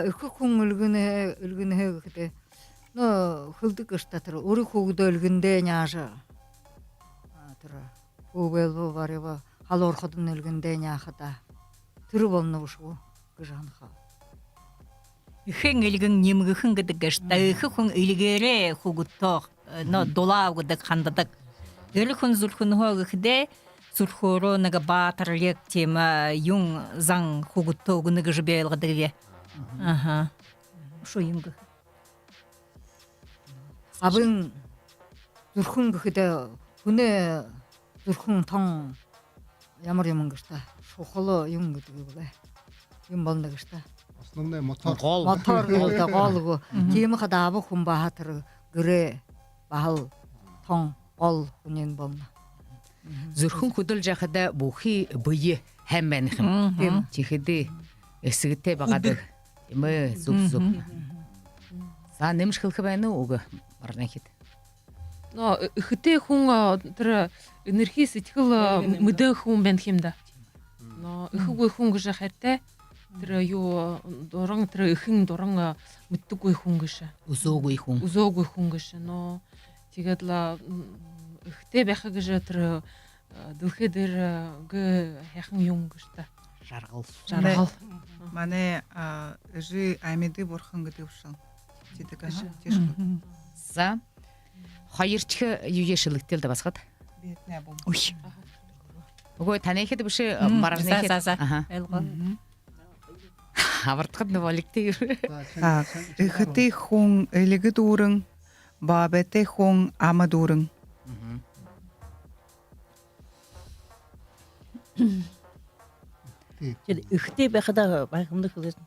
А, эхэ хүн эльгэнэ, эльгэнэ гэхэдэ, ну, хэлдэг гээшэ даа, тэрэ үри хүүгэдээ эльгэндээ няажа, а, тэрэ хүбэл бо бариба халуурхадань эльгэндээ няахада, тэрэ болоно бэшэ гү гэжэ һанахаб. Эхын эльгэн нимгэхэн гэдэг гээшэ даа. Мгм. Эхэ хүн эльгээрээ хүүгэдтөө, э, но, мгм, дулаа үгэдэг, хандадаг. Эрэ хүн зүрхэнһөө гэхэдээ, зүрхөөрөө нэгэ баатарлиг, тиимэ, э, юун, зан хүүгэдтөө үгэнэ гэжэ би ойлгодогби. Мгм. Аха. Үшөө юун гэхэ. Абын зүрхэн гэхэдэ, хүнэй зүрхэн тон Ямар юм гээшэб даа? Шухала юм гэдэг юм лэ. Юм болоно гээшэ даа. Основной мотор. Гол. Мотор гол даа, гол гү. Тиимэ хадаа аба хүн баһа тэрэ гэрэй баһал тон гол хүнэй болоно. Зүрхэн хүдэлжэ байхада бүхы бэе һайн байна ха юм. Тиимэ. Тиихэдэ эсэгэтэй байгаад. Тиимэ, зүб, зүб. За, нэмэжэ хэлэхэ байна гү, үгы, Барнахид? Но, э, эхэтэй хүн, а, тэрэ энэрхы сэдьхэл, а, мэдээ хүн байна ха юм даа. Но эхэгүй хүн гэжэ хайратай. Тэрэ юу, дуран, тэрэ эхын дуран, а, мэдэдэггүй хүн гээшэ. Үзөөгүй хүн. Үзөөгүй хүн гээшэ. Но тиигээд лэ, м, эхэтэй байха гэжэ тэрэ, а, дэлхэй дээрэ, а, гэ һайхан юм гээшэ даа. Жаргал. Жаргал. Манай, а, эжы амиды бурхан гэдэг бэшэл. Тиидэг, аха. Тиишэ. За. Хоёрдохи юугээ шэлэгты даа, басагад. Ой. Үгы, танайхид бэшэ, Барнахид. За, за, за. Аха. Ойлгоо. Абартахад нэ болигты. А, эхэтэй хүн эльгэ дүүрэн, баабайтай хүн ама дүүрэн. Тиигээд эхэтэй байхада баһа хүндэ хэлээ.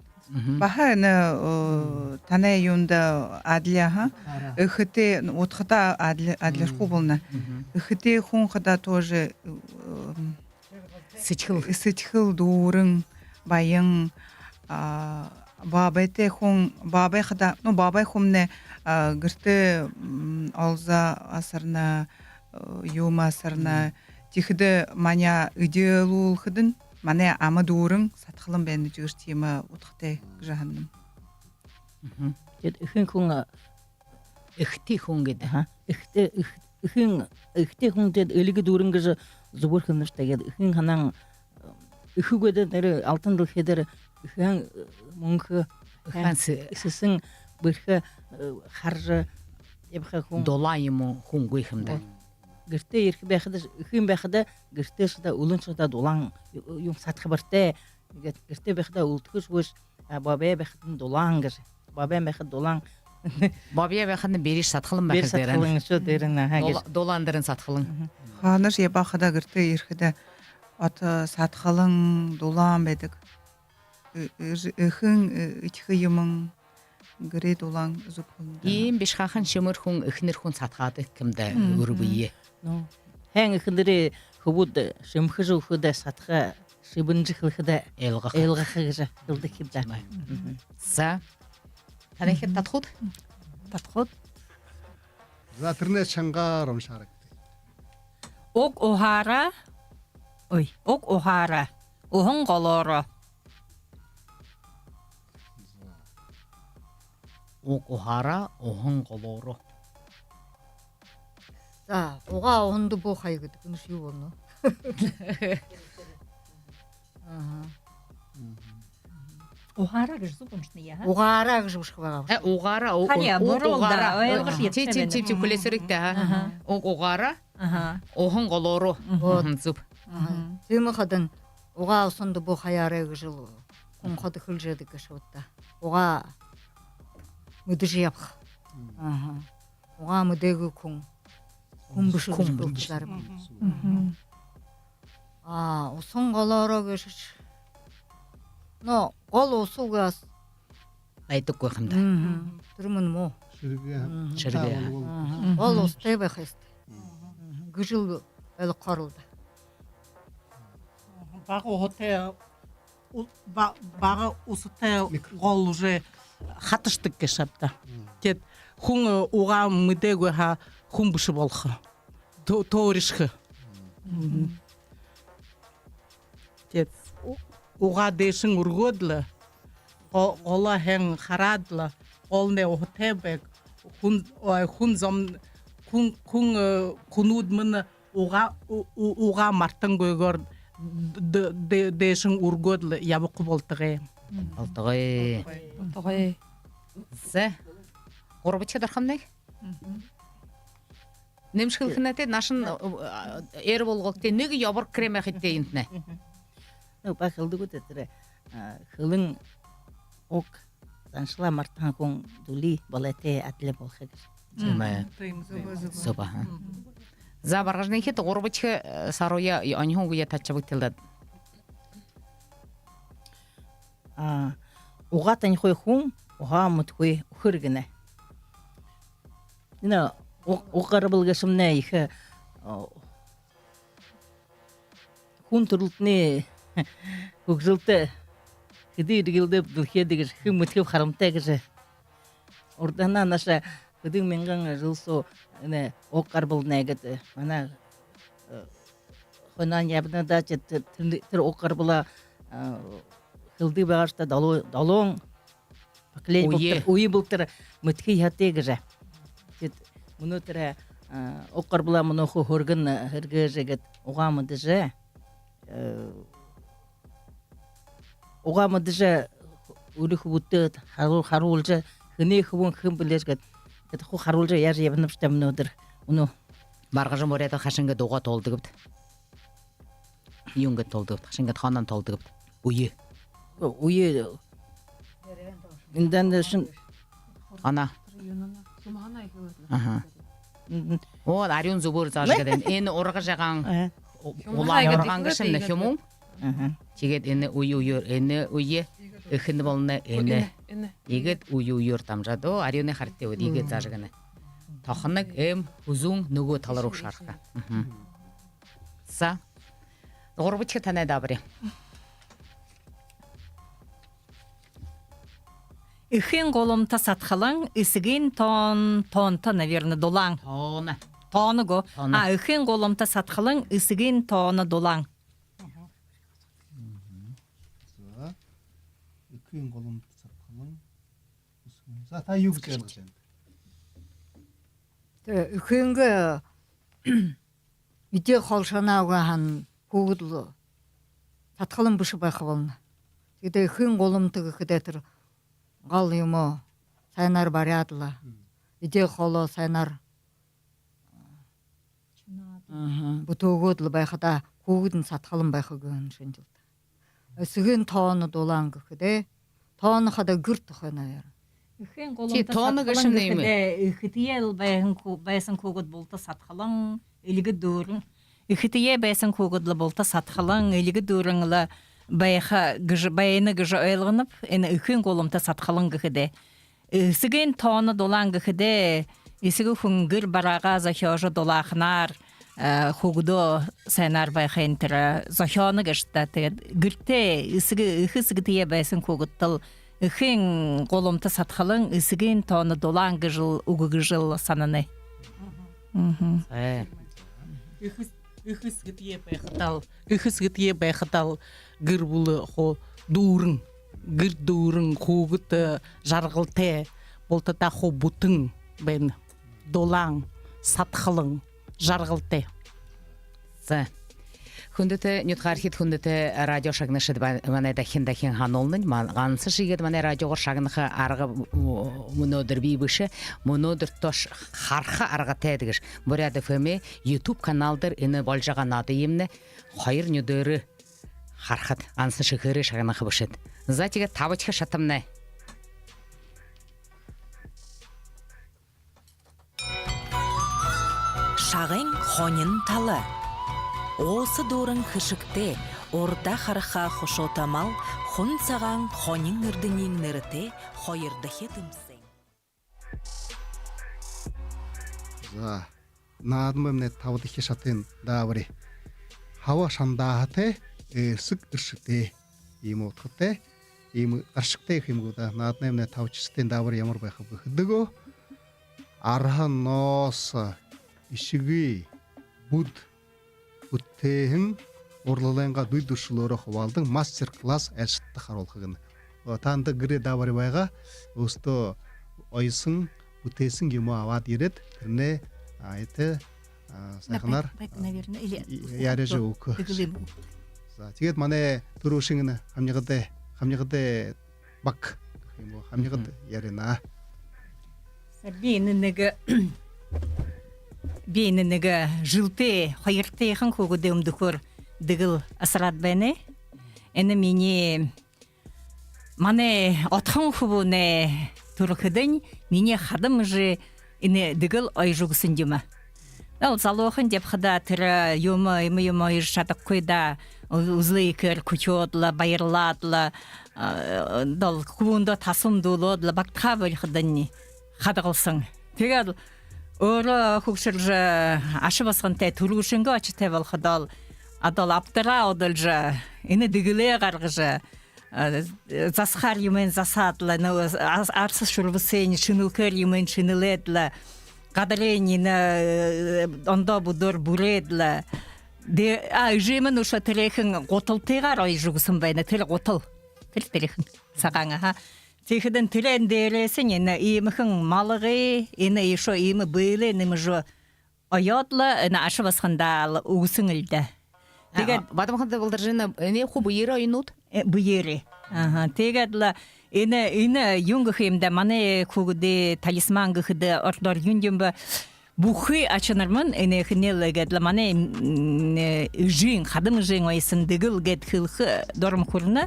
Баһа энэ, э, танай юундэ адли, аха. Эхэтэй, удхада адли, адлирхуу болоно. Эхэтэй хүн хадаа тоже, э, сэдьхэл. Сэдьхэл дүүрэн, баян, а, баабайтай хүн, баабай хадаа, ну, баабай хүмнай, а, гэртээ, м, олзо асарна, э, юумэ асарна. Тиихэдэ манай эдеэлүүлхэдэнь, манай ама дүүрэн садхалан байна гэжэ тиимэ удхатай гэжэ һананам. Тиигээд эхын хүн, а, эхэтэй хүн гэдэг. Аха. Эхэтэй, эх-, эхын, эхэтэй хүн тиигээд эльгэ дүүрэн гэжэ зүбөөр хэлэнэ бшуу даа. Тиигээд эхын һанаан, эхэ үгы дээрэ, нэрэ алтан дэлхэй дээрэ эхын, э, мүнхэ, эхын сэ-, сэсэн бэрхэ, э, хаража ябаха хүн. Дулаан юумэ хүн үгы ха юм даа. Гэртээ ерэхэ байхада, эхын байхада, гэртээ шадаа, үлэн шадаа дулаан, ю-, юм садхабартай. Тиигээд гэртээ байхада үлдэхэшье бэшэ, а, баабай байхадань дулаан гэжэ. Баабай байхада дулаан. Баабай байхадань бэришье садхалан байха. Бэришье дээрэнь. Садхалан шуу дээрэнь, аха, дулаа-, гэжэ. Дулаан дээрэнь садхалан. Хаанашье ябахада, гэртээ ерэхэдэ, ото садхалан, дулаан байдаг. Э-, э-, эхын, э, эдихэ юумэн гэрэй дулаан зүб хүн даа. Иимэ бишыхан шэмэр хүн, эхэнэр хүн садхаадаг ха юм даа, үрэ бэеэ. Ну, һайн эхэнэрээ хүбүүд шэмхэжэ үгэхэдэ, садха, шэбэнжэ хэлэхэдэ, илгаха. Илгаха гэжэ хэлэдэг ха юм даа. За. Танайхид, татахууд? Татахууд. За, тэрэнээ шангаар уншаарагты. Уг уһаараа, ой, уг уһаараа, уһан голоороо. Уг уһаараа, уһан голоороо. За, угаа уһанда бү хая гэдэг. Энэш юу болоно? Аха. Уһаараа гэжэ зүб уншана яаха? Угаараа гэжэ бэшэхэ байгаа. Э, угаараа, у-, харин, у-, буруу угаараа. Даа, ойлгош. Тии, тии, тии, тии, хүлеэсэрэгты, аха. Аха. Уг угаараа. Аха. Уһан голоороо. Вот. Мгм, зүб. Аха. Мгм. Тиимэ хадань угаа уһанда бү хаяарай гэжэл хүн ходо хэлэжэ байдаг гээшэ бэд даа. Угаа мэдэжэ ябаха. Мгм. Аха. Угаа мэдээгүй хүн. Хүн бэшэ. Хүн бэшэ. Мгм. А, уһан голоороо гээшэш. Но, гол уһа угаа байдаггүй ха юм даа. Мгм. Тэрэ мүн муу. Шэргэ. Мгм. Шэргэ. Аха. Мгм. Гол уһатай байха ёһотой. Мгм. Гэжэл ойлгохоор лэ даа. Бага уһатай, у-, ба-, бага уһатай гол уже хаташадаг гээшэ бэд даа. Мгм. Тиигээд хүн, э, угаа мэдээгүй һаа, хүн бэшэ болохо. Тө-, төөришэхэ. Мгм. Тиигээд у-, угаа дээшэнь үргөөд лэ, го-, голоо һайн хараад лэ, голынь уһатай байг. Хүн, ой, хүн зон, хүн, хүн, э, хүнүүд мүн угаа, у-, у-, угаа мартангүйгөөр д-, д-, дээшэнь үргөөд лэ ябаха болтогой. Болтогой. Болтогой. За. Гурбадахи дархамнай. Мгм. Нэмэшэ хэлэхэнь тээ, наашань, а, ээр болгогты, нэгэ ёбор крем яахат тээ энтнай. Мгм. Ну, баһа хэлэдэг гүт тэрэ, а, хэлэн уг заншалаа мартаһан хүн дүлии болотой адли болохо гэжэ. Тиимэ. Мгм. Тиимэ. Зүб, зүб. Зүб, аха. Мгм. За, Баргажанай эхэ, гурбадахи, э, саруяа оньһон үгэ татажа үгыт даа. А, угаа танихуй хүн угаа мэдэхэгүй үхэр гэнэ. Энэ уг, уг гарбал гээшэмнай ехэ, а, хүн түрэлтэнэй хүгжэлтэ хэды эрьелдөөб, дэлхэйдэ гэжэ хэн мэдэхэб, харамтай гэжэ. Урданһаа наашаа хэдэн мянган жэл соо энэ уг гарбалнай гээд манай, э, хойноһоонь ябана даа, тэ-, тэрэ, тэрэ уг гарбалаа, э, хэлэдэг байгаа ш даа, долоо-, долоон поколени болотор, үе болотор мэдэхэ ёһотой гэжэ. Тиигээд мүнөө тэрэ, э, уг гарбалаа мүнөөхи хүргэн, э, һэргээжэ гээд угаа мэдэжэ, э, угаа мэдэжэ, үри хүбүүдтээ харуу-, харуулжа, хэнэй хүбүүн хэн бэлэйш гээд, гээд хуу харуулжа яажа ябанабши даа мүнөөдэр. Мүнөө Баргажан, Буряадай хайшан гээд угаа тоолодогбта? Юун гээд тоолодогбта? Хайшан гээд хооноһоонь тоолодогбта? Үе. Үе. Эндэ шэн Ана. Аха. Мгм. Оо, арюун зүбөөр заажа гээд байна. Энэ ургажа байгаа, э, улаан ургаан гээшэмнай хюмэн. Аха. Тиигээд энэ үе үеэр, энэ үе эхин болоно, энэ. Иигээд үе үеэр дамжаад, оо, арюунай харагты, иигээд заажа гэнэ. Тохоног, эм, хүзүүн, нүгөө тала руу шарха. Мгм. За. Гурбадахи танай даабари. Эхын гуламта садхалан, эсэгын тоон-, тоонто, наверное, дулаан. Тооно. Тооно гү? Тооно. А, эхын гуламта садхалан, эсэгын тоонто дулаан. Мгм. За. Эхын гуламта садхалан, эсэгын. За, та юу гэжэ ойлгожо байнат? Тэ, эхынгээ эдеэ хоол шанаа үгы һаань, хүүгэдэл садхалан бэшэ байха болоно. Тиигээд эхын гуламта гэхэдээ тэрэ гал юумэ һайнаар баряад лэ, эдеэ хоолоо һайнаар, аха, бүтээгээд лэ байхадаа, хүүгэдынь садхалан байха гэһэн шэнжэлтэ. Эсэгын тооно дулаан гэхэдээ, тооно хадаа гэр тухай, наверное. Эхын гуламта садхалан гэхэдээ, эхэтэеэл байһан хүү-, байһан хүүгэд булта садхалан, эльгэ дүүрэн. Эхэтэеэ байһан хүүгэдэл булта садхалан, эльгэ дүүрэн лэ байха гэжэ, байна гэжэ ойлгоноб, энэ эхын гуламта садхалан гэхэдээ. Эсэгын тооно дулаан гэхэдээ, эсэгэ хүн гэр бараагаа зохёожо, дулааханаар, э, хүүгэдөө һайнаар байхын тэрэ зохёоно гээшэ даа. Тиигээд гэртээ эсэгэ, эхэ эсэгэтэеэ байһан хүүгэдтэл эхын гуламта садхалан, эсэгын тооно дулаан гэжэл үгэ гэжэл һананаб. Мгм. Э. Эхэ эс-, эхэ эсэгэтэеэ байхадаал, эхэ эсэгэтэеэ байхадаал гэр бүлэ хуу дүүрэн, гэр дүүрэн, хүүгэд, э, жаргалтай, бултадаа хуу бүтэн байна. Дулаан, садхалан, жаргалтай. За. Хүндэтэ нютагаархид, хүндэтэ радио шагнагшад, ба-, манай дахин дахин һануулнаб, ман-, гансашье иигээд манай радиогоор шагнаха арга, м-, мүнөөдэр бии бэшэ, мүнөөдэр тоош хараха аргатай даа гэжэ. Буряад ФМ-эй YouTube канал дээрэ энэ боложо байгаа наадыемнай хоёр нюдөөрөө харахат, гансашье шэхээрээ шагнаха бэшэт. За, тиигээд табадахи шатамнай. Шагай хонин тала. Ууса дүүрэн хэшэгтэй, урда хараха хушуута мал, хун сагаан хонин эрдэниин нэрэтэй хоёрдохи тэмсээн. За, наадамнай табадахи шатын даабари. Хаба шандааһатай, ээрсэг эршэтэй, иимэ удхатай, иимэ гаршагтай гэхэ юм гү даа. Наадамнай табадахи шатын даабари ямар байхаб гэхэдэ гү, арһа нооһо, эшэгы, бүд бүтээһэн, урлалайнгаа дүй дүршэлөөрөө хубаалдан, мастер-класс айлшадта харуулха гэнэ. О, танда гэрэй даабари байгаа, өөһэдөө оёһон, бүтээһэн юумэ абаад ерээд, тэрэнээ, а, эдэ, а, һайханаар, бак, бак, наверное, или, а, и-, яаржа үгэхэ. Дэгэлээ үгэхэ. За, тиигээд манай түрүүшын энэ хамнигадай, хамнигадай бага гэхэ юм гү, хамнигад ярина. За, би энэ нэгэ, би энэ нэгэ жэлтэй, хоёртойхон хүүгэдэй үмдэхөөр дэгэл асараад байнаб. Энэ минии, манай отхон хүбүүнэй түрэхэдэнь минии хадам эжы энэ дэгэл оёжо үгэһэн юм. Ол залуухан ябахадаа тэрэ юумэ, юумэ, юумэ оёжо шадахагүй даа. Ү-, үзэлөө ехээр хүхёод лэ, баярлаад лэ, а, дол хүбүүндээ тасам дуулаад лэ багтахаа болиходонь хадагалсан. Тиигээд лэ өөрөө хүгшэржэ, аша басагантай, түрүүшынгээ ошотой болоходоо лэ, одоол абдараа удалжа, энэ дэгэлээ гаргажа, а, засахаар юумыень засаад лэ, нүгөө ар-, арса шүрбэсыень шэнэлхээр юумыень шэнэлээд лэ, гадарынь энэ, э, ондоо бүдөөр бүрээд лэ. Дэ-, а, эжымни үшөө тэрэхэн гуталтайгаар оёжо үгэһэн байна. Тэрэ гутал. Тэрэ, тэрэхэн сагаан, аха. Тиихэдэнь тэрээн дээрэһээнь энэ иимэхэн малгай, энэ үшөө иимэ бэлэй нэмэжэ оёод лэ, энэ аша басагандаа лэ үгэһэн лэ даа. А, тиигээд Бадма-Ханда Балдоржиевна, энэ хуу бэеэрээ оёно гүт? Э, бэеэрээ. Аха. Тиигээд лэ энэ, энэ юун гэхэ юм даа, манай хүүгэдэй талисман гэхэдэ, ородоор юун юм бэ, бүхы ошонормни энээхэн лэ гээд лэ манай, м, э, эжын, хадам эжын оёһон дэгэл гээд хэлэхэ дурам хүрэнэ.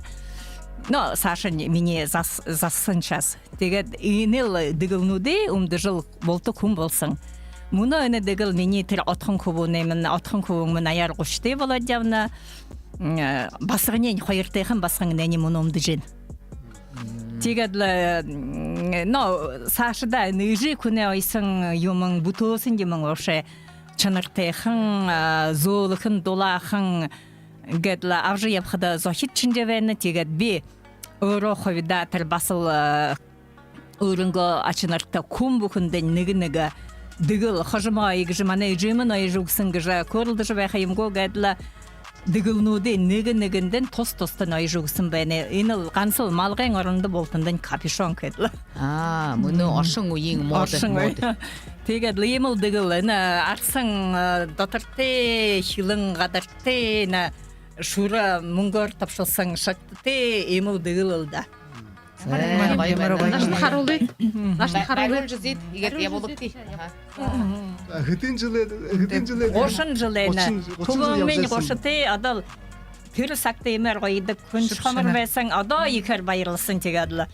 Но саашань минии зас-, засаһан шас. Тиигээд энэ лэ дэгэлнүүдые үмдэжэл болдог хүн болоһон. Мүнөө энэ дэгэл минии тэрэ отхон хүбүүмни, отхон хүбүүмни аяар гушатай болоод ябана. М, э, басаганиинь, хоёртойхон басаган энээниие мүнөө үмдэжэ байна. Тиигээд лэ, м, но саашадаа энэ эжы хүнэй оёһон юумэн, бүтээһэн юумэн вообще шанартайхан, а, зөөлэхэн, дулаахан гээд лэ абажа ябахада зохид шэнжэ байна. Тиигээд би өөрөө хубидаа тэрэ баһал, а, өөрынгөө ошонорто хүн бүхэндэнь нэгэ-нэгэ дэгэл, хожомоо иигэжэ манай эжымни оёжо үгэһэн гэжэ хөөрэлдэжэ байха юм гү гээд лэ, дэгэлнүүдые нэгэ-нэгэндэнь, тус-тустань оёжо үгэһэн байна. Энэ лэ гансал малгайн орондо бултандань капюшон гээд лэ. А, мүнөө оршон үеын модо, оршон үе. Модо. Тиигээд лэ иимэл дэгэл, энэ арһан, а, дотортой, хилэн гадартай, энэ шүрэ мүнгөөр табишалһан шагтатай иимэл дэгэл лэ даа. Э, гоё байна. Наашань харуулыт. Наашань харуулыт. Бариулжа үзыт, иигээд ябуулыт. Аха. А, хэдэн жэлэй, хэдэн жэлэй? Гушан жэлэй. Гушан, гушан жэл. Хүбүүмни ябажа һэн. Гушатай, одоол тэрэ сагта иимээр гоёдаг, хүншэ хомор байһан, одоо ехээр баярлаһан. Тиигээд лэ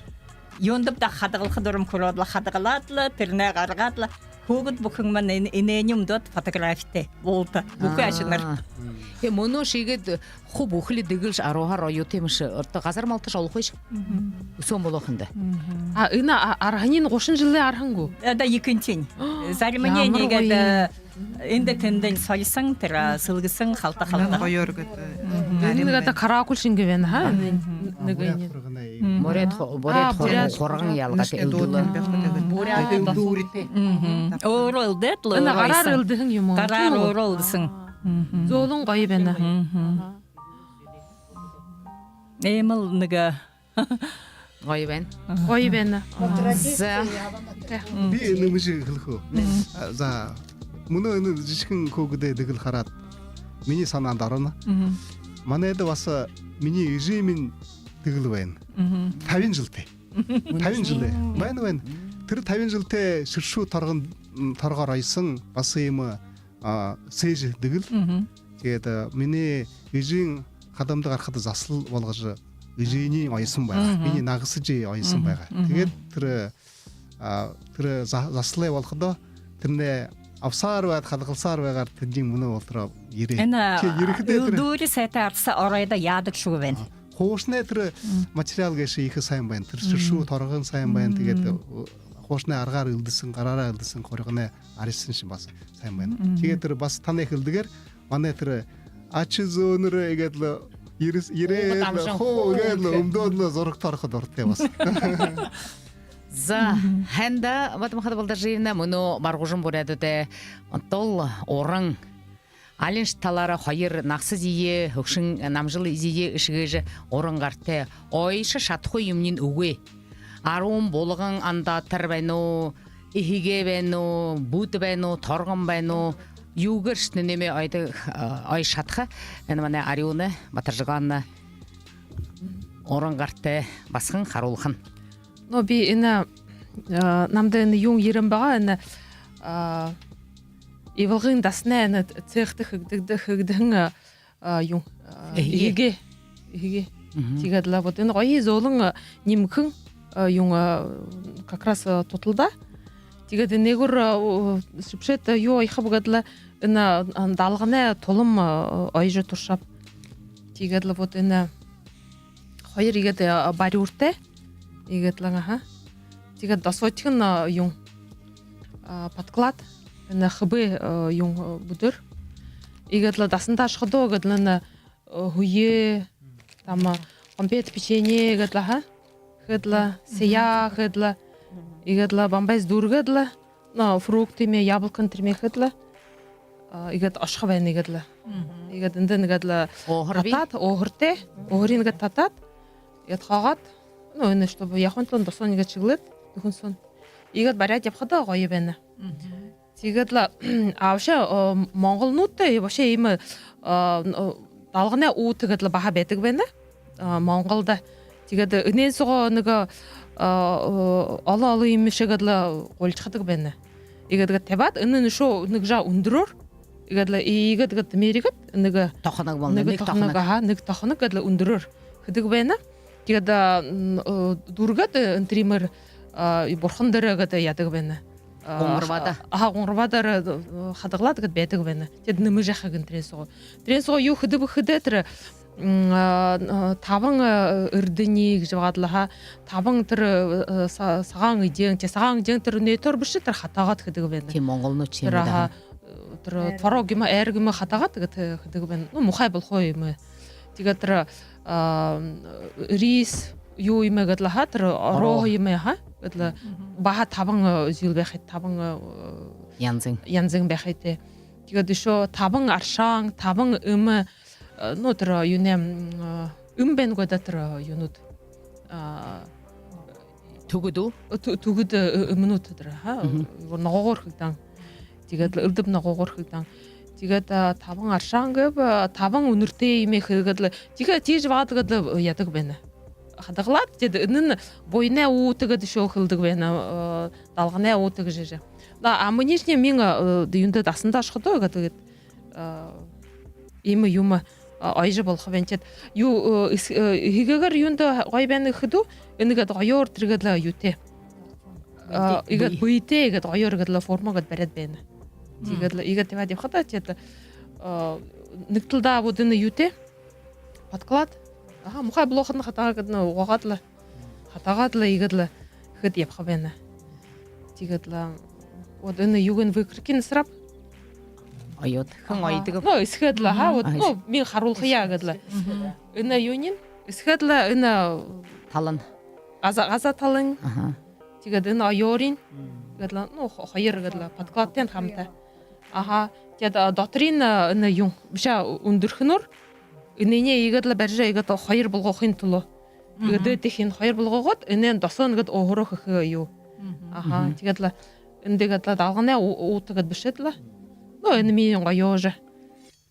юундэб даа, хадагалха дурам хүрөөд лэ, хадагалаад лэ, тэрэнээ гаргаад лэ, хүүгэд бүхэнмни энэ, энээниие үмдөөд фотографитай болто. Бүхы ошонор. Аа. Тээ, мүнөө шиигээд хуу бүхэли дэгэлшье арһаар оёотой юм ши. Орто газар малташье олохогүй ши. Мгм. Үсөөн болохонь даа. Мгм. А, энэ а-, арһаниинь гушан жэлэй арһан гү? Э, да, ехэнхинь. Зариманиинь иигээд, ямар гоё. Э, эндэ тэндэнь солиһон, тэрэ, а, сэлгэһэн, халта-халта. Гоёор гээд. Мгм. Нарин байна. Энэ нэгэ одоо каракуль шэнги байна, ха? Мгм. Нэгэ буряад энэ. Хургана юм. Мгм. Буряад ху-, буряад, а, хурган, буряад хурган яалгаатай. Шэшкэ дуудан элдэлөө. Бэрхэ гэдэг. Буряад элдүүртэй. Мгм. Өөрөө элдээд лэ, энэ өөрөө гараар оёһон. Элдэһэн юм гү? Гараар. Тиимэ гү? Өөрөө элдэһэн. Мгм. Зөөлэн гоё байна. Мгм. Иимэл нэгэ гоё байна. Гоё байна. За. Би нэмэжэ хэлэхэ гү? Мгм. А, за. Мүнөө энэ жэшэхэн хүүгэдэй дэгэл хараад, минии һанаанда ороно. Мгм. Манайда баһа минии эжымни дэгэл байна. Мгм. Табин жэлтэй. Мгм. Табин жэлэй. Мгм. Байна, байна. Тэрэ табин жэлтэй шэршүү торгон, м, торгоор оёһон баһа иимэ, а, сээжэ дэгэл. Мгм. Тиигээд, а, минии эжын хадамда гарахада заһал болгожо, эжынь оёһон байгаа. Мгм. Минии нагаса эжы оёһон байгаа. Мгм. Тиигээд тэрэ, а, тэрэ за-, заһалай болоходоо, тэрэнээ абаһаар байгаад, хадагалһаар байгаад, тэдэнь мүнөө болотороо ерээ. Энэ, тээ, ерэхэдээ тэрэ элдүүри сайтай арһа оройдоо яадаг шүгэ байна. А, хуушанай тэрэ материал гээшэ ехэ һайн байна. Тэрэ шэршүү торгон һайн байна. Тиигээд, э, хуушанай аргаар элдэһэн, гараараа элдэһэн, хурганай арьяаһан шэнги баһа һайн байна. Мгм. Тиигээд тэрэ баһа танай хэлэдгээр манай тэрэ аша зөөнэрөө иигээд лэ ерэ-, ерээд лэ, хуу иигээд лэ үмдөөд лэ зураг торохо дуратай баһа. За, һайн даа, Бадма-Ханда Балдоржиевна, мүнөө Баргажан буряадуудай дол уран. Алиншье талаараа хоёр нагаса эжые, хүгшэн Намжил эжые эшэгэжэ, уран гартай. Оёжо шадахагүй юумэниинь үгы. Арбан булган андаатар байна гү, эһэгээ байна гү, бүд байна гү, торгон байна гү, юугээршье энээнээ оёдог, э, оёжо шадаха. Энэ манай Арюуна Батаржаповна уран гартай басаган харуулха. Но би энэ, э, намда энэ юун ерэһэн байгаа, энэ, э, Ивалгын дасанай энэ цехтэ хэгдэгдэ-, хэгдэһэн, э, а, юун, а, эһэгээ. Эһэгээ. Эһэгээ. Мгм. Тиигээд лэ вот энэ гоё зөөлэн, а, нимхэн, а, юун, а, как раз, а, туталдаа. Тиигээд энээгүүр, а, у-, шэбшээд, а, юу оёхоб гээд лэ, энэ, а, далганай тулам, а, оёжо туршааб. Тиигээд лэ вот энэ хоёр иигээд, а, барюуртай. Иигээд лэ, аха. Тиигээд досоохинь, а, юун, а, подклад, энэ хэбэ, а, юун, а, бүдөөр. Иигээд лэ дасанда ошоходоо гээд лэ энэ, а, һүеэ, там, а, конфет, печенье гээд лэ, аха. Хээд лэ, сэеэ хээд лэ. Иигээд лэ бамбай сдүргээд лэ. Но, фрукт юумэ, яблоко юумэ тэрэмээ хээд лэ. А, иигээд ошохо байна, иигээд лэ. Иигээд эндэ иигээд лэ. Өөһэр бии? Татаад, өөһэртэй. Өөһэрынь иигээд татаад. Иигээд хаагаад. Но, энэ чтобы яаха юм, тон досоонь иигээд шэглээд, нүхэн соонь. Иигээд бариад ябахада гоё байна. Тиигээд лэ, а, вообще, о, монголнуудта вообще иимэ, а, о, далганай уута гээд лэ баһа байдаг байна. А, Монголдо. Тиигээд энээн соогоо нэгэ, а, о, олон-олон юумэ шэгээд лэ гулшадаг байна. Иигээд гээд табяад, энэнь үшөө нэгэ жаа үндэрөөр. Иигээд лэ, иигээд гээд тэмээригээд, нэгэ тохоног болоно, нэгэ тохоног, аха, нэгэ тохоног гээд лэ үндэрөөр хэдэг байна. Тиигээд, а, м, о, дүүргээд, э, энтримээр, а, и бурхан дээрэ гээд яадаг байна. А, гунгарбаада. Аха, гунгарбаада, э, хадагалаад гээд байдаг байна. Тэдэ нэмэжэ яаха гэнэ тэрэн соогоо. Тэрэн соогоо юу хэдэг бэ гэхэдэ, тэрэ, м, а, а, табан, э, эрдэни гэжэ байгаад лэ, аха, табан тэрэ, э, са-, сагаан эдеэн, тэ сагаан эдеэн тэрэ нэтөөр бэшэ, тэрэ хатаагаад хэдэг байна. Тиимэ, монголнууд шэнэ. Тэрэ, аха, э, тэрэ творог юумэ, айраг юумэ хатаагаад гээд, э, хэдэг байна. Ну, муухай болохогүй юумэ. Тиигээд тэрэ, а, рис юу юумэ гээд лэ, аха, тэрэ ороо юумэ, аха, гээд лэ баһа табан, э, зүйл байха, табан, э, янзын, янзын байха тэ. Тиигээд үшөө табан аршаан, табан эмэ, э, ну, тэрэ юунэй, м, э, эм байна гү даа тэрэ юунууд. А, Түгэд үү? Э, тү-, түгэд, э, эмэнүүд тэрэ, аха. Ногоогоор хэгдэһэн. Тиигээд лэ элдэб ногоогоор хэгдэһэн. Тиигээд, а, табан аршаан гээб, а, табан үнэртэй юумэ хээд лэ. Тиигээ-, тиижэ байгаад гээд лэ, э, яадаг байна. Хадагалаад, тэдэ энэнь буянай уута гээд үшөө хэлэдэг байна, э, далганай уута гэжэ. Да, а минии шни мин, э, юундэ дасанда ошоходоо гээд, гээд, э, иимэ юумэ, а, оёжо болохо байна. Тэдэ юу, э, эс-, э, эсэгээр юундэ гоё байна гэхэдэ, энэ гээд гоёор тэрэ гээд лэ юутэй. А, иигээд бэетэй, иигээд гоёор гээд лэ формо гээд бариад байна. Тиигээд лэ, иигээд табяад ябахада, тэдэ, а, нэгтэл даа вот энэ юутэй. Подклад. Аха, муухай болоходонь хатаагаад лэ, угаагаад лэ, хатаагаад лэ, иигээд лэ хээд ябаха байна. Тиигээд лэ, вот энэ юугынь, выкройкынь асараб. Оёод. Хэн оёдог бэ? Ну, эсэгээд лэ, аха, вот, ну, мин харуулхаяа гээд лэ. Энэ юуниинь, эсэгээд лэ, энэ талань. Газа-, газаа талань. Аха. Тиигээд энэ оёорынь. Гээд лэ, ну, хо-, хоёр гээд лэ, подкладтай хамта. Аха. Тиигээд, а, доторынь, а, энэ юун, бэшэ, үндэрхэнөөр. Энээниие иигээд лэ барижа, иигээд хоёр болгохын түлөө. Иигээд дээдэ тиихэнь хоёр болгоод, энээн досоонь гээд өөһэрөө хэхэ юу. Аха. Тиигээд лэ, эндэ гээд лэ далганай у-, уута гээд бэшээд лэ. Ну, энэ минии гоёожо.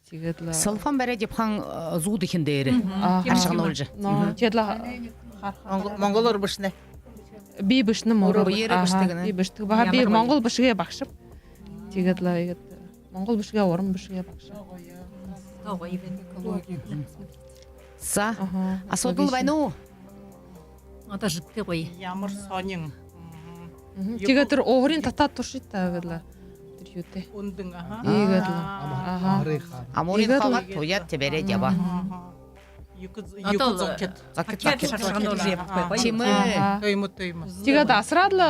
Тиигээд лэ. Целлофан бариад ябаһан, э, зүүд ехэнь дээрэ. Аха. Харшагануулжа. Ну, тиигээд лэ ха-, ха-, Монгол-, монголоор бэшэнэ. Би бэшэнэм өөрөө. Бэеэрээ бэшэдэг гэнэ. Аха, би бэшэдэг. Баһа би монгол бэшэгэй багшаб. Тиигээд лэ, иигээд монгол бэшэгэй, уран бэшэгэй багшаб. Тоо гоё байна, экологи. За, аха, асуудал байна уу? Одоо жигтэй гоё. Ямар сонин. Тиигээд тэрэ өөһэрынь татаад туршыт даа гээд лэ. Тэрэ юутэй. Үндэн, аха. Иигээд лэ. Аха. Амуурынь хаагаад, туяад, тэ бариад ябаа. Аха. Юугээ, юугээ зокет. Зокет, зокет. Шаршагануулжа ябахагүй. Тиимэ. Аха. Тиимэ, тиимэ. Тиигээд асараад лэ,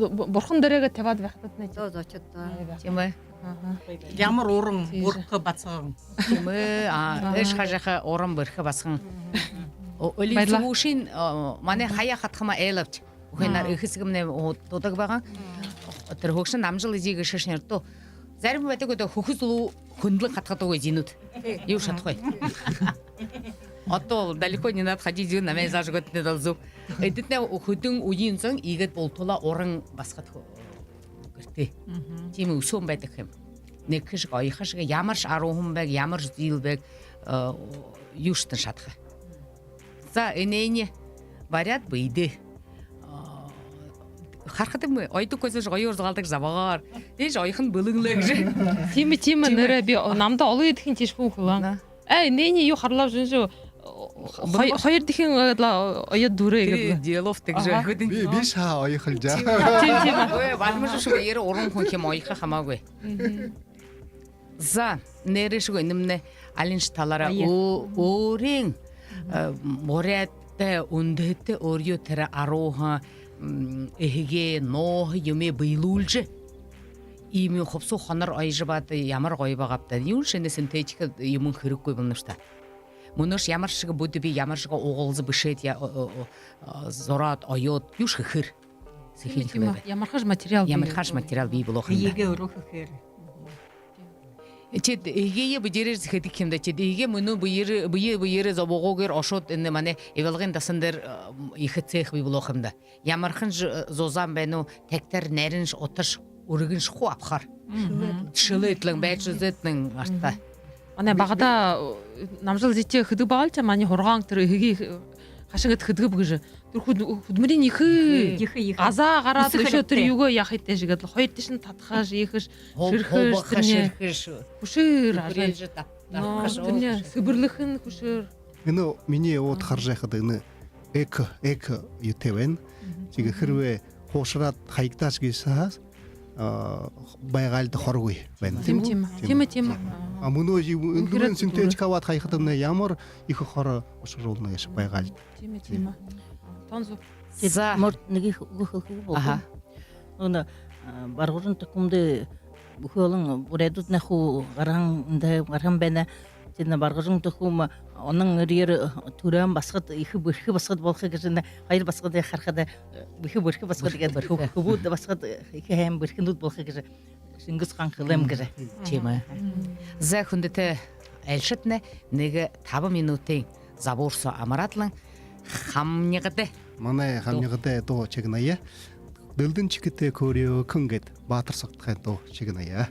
бурхан дээрэ гээд табяад байхадатнай. Тоо зокет даа. Тиимэ. Аха. Ямар уран, бэрхэ басаган. Тиимэ, а, эжы хажууха уран, бэрхэ басаган. О, Оливье Цыгушин, о, манай хаяа хадхама айлабч. Үхэнэр эхэ эсэгэмнай, о, дудаг байгаа. Тэрэ хүгшэн Амжал эжы гээшэ шэнги дуу. Зарим байдаг одоо хүхэ зүлөө хүндэлэн хадхадаг эжынүүд. Юу шадахагүй. Одоо далеко не надо ходить, намайе зааж үгөөд, тэдэнь даа зүб. Эдэтнай хэдэн үеын зон иигээд бултадаа уран басагад хө-, гэртээ. Тиимэ үсөөн байдаг юм. Нэгэ хэшэг, оёхо хэшэг, ямаршье аруухан байг, ямаршье зүйл байг, э, юушье тон шадаха. За, энээниие бариад бэедээ. Э, харахадамни, оёдоггүй зон гоёор зугаалдаг забаагаар. Тиижэ оёхон бэлэн лэ гэжэ. Тиимэ, тиимэ, нэрэ би намда олон үедэхинь тиишэ хүн хэлэһэн. Э, энээниие юу харалааб гэжэ, Хоёр дахин оёод лэ, оёод дүүрээ гэдэг. Диалог тэгжэ хэдэн. Би биш хаа, оёхол жаа. Тиимэ, тиимэ. Үгы, Бальмажаб шэнги ерэ уран хүн хэмээ оёхо хамаагүй. За, нээрээшье гү, энэмнай алиншье талаараа өөрын буряадтай үндэһэтэй, өөрынгөө тэрэ арууһан эһэгээ, нооһо юумэ бэелүүлжэ, иимэ хубсаһа хонор оёжо байхада ямар гоё байгааб даа. Юун шэнэ синтетик юумэн хэрэггүй болоно шта. Мүнөөшье ямаршье бүдэ бии, ямаршье угалза бэшээд, зураад, оёод, юушье хэхээр. Сэхэ юм. Ямаршье материал бии. Ямаршье материал бии болохо юм даа. Эһэгээ өөрөө хэхээр. Тиигээд эһэгээ бэеэрээ хэдэг юм даа. Тиигээд эһэгээ мүнөө бэеэр, бэе бэеэрээ зобоогүйгөөр ошоод, энэ манай Ивалгын дасан дээрэ ехэ цех бии болохо юм даа. Ямаршье зузаан байна гү, тагтар, нариншье, уташье, үргэншье хуу абахаар. Шэлээд лэ байжа үзэдэнь арта. Манай багада Намжил зэдтэй хэдэг байгаа лэ, тэ, манай һургаан тэрэ эһэгээ хашагад хэдэгб гэжэ. Тэрэ хүд-, хүдэлмэриинь ехэ. Ехэ, ехэ. Газаа гараад, үшөө тэрэ юугээ яахат тээшэ гээд лэ. Хоёр тээшэнь татахаш, ехэш, шэрхэш, тэрэнээ. Хүшэр ажал. Тэрэнээ сэбэрлэхэнь хүшэр. Энэ минии өөдэ хаража байхада, энэ эко, эко юутэй байна. Тиигээд хэрбээ хуушараад хаягдааш гэжэ һаа, байгаалида хорогүй байна. Тиимэ, тиимэ. Тиимэ, тиимэ. А мүнөө юун, үнэхөөрөө синтетик абаад хаяхадамнай ямар ехэ хоро ошоржо болоно гээшэб байгаалида. Тиимэ, тиимэ. Тон зүб. За. Мүрнэ, нэгэ үгэ хэлэхэ болоо. Аха. Нүгөө, Баргажан Тахумда бүхы олон буряадууд нахуу гараһан, эндэ гараһан байна. Тиин Баргажан Тахум онон эрьеэр түрэһэн басагад ехэ бэрхэ басагад болохо гэжэ, энэ хоёр басагадые харахада, ехэ бэрхэ басагад гээд, хүбүүд басагад ехэ һайн бэрхэнүүд болохо гэжэ Шэнгис хаан хэлэһэн гэжэ. Тиимэ. За, хүндэтэ айлшаднай, нэгэ табан минутын забһар соо амараад лэ, хамнигада. Манай хамнигада дуу шагная. Дэлдэн Чикитэй «Көрөөхэн» гээд Баатар Согтогой дуу шагная.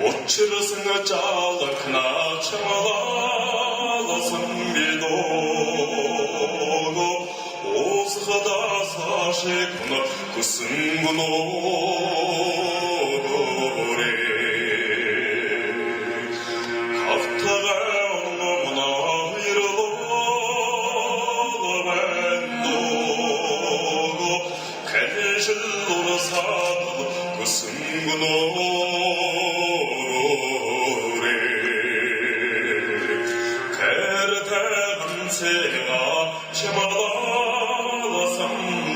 Учирсанаа жаалахна чамалалсан бидөө. Уусхадаа саашаа хүнөө хүсэн гүнөө. Хавтагаа онно мүнөө ирлөө байна дөө. Гүнөөрөө кэртэ ганцыгаа чималалсам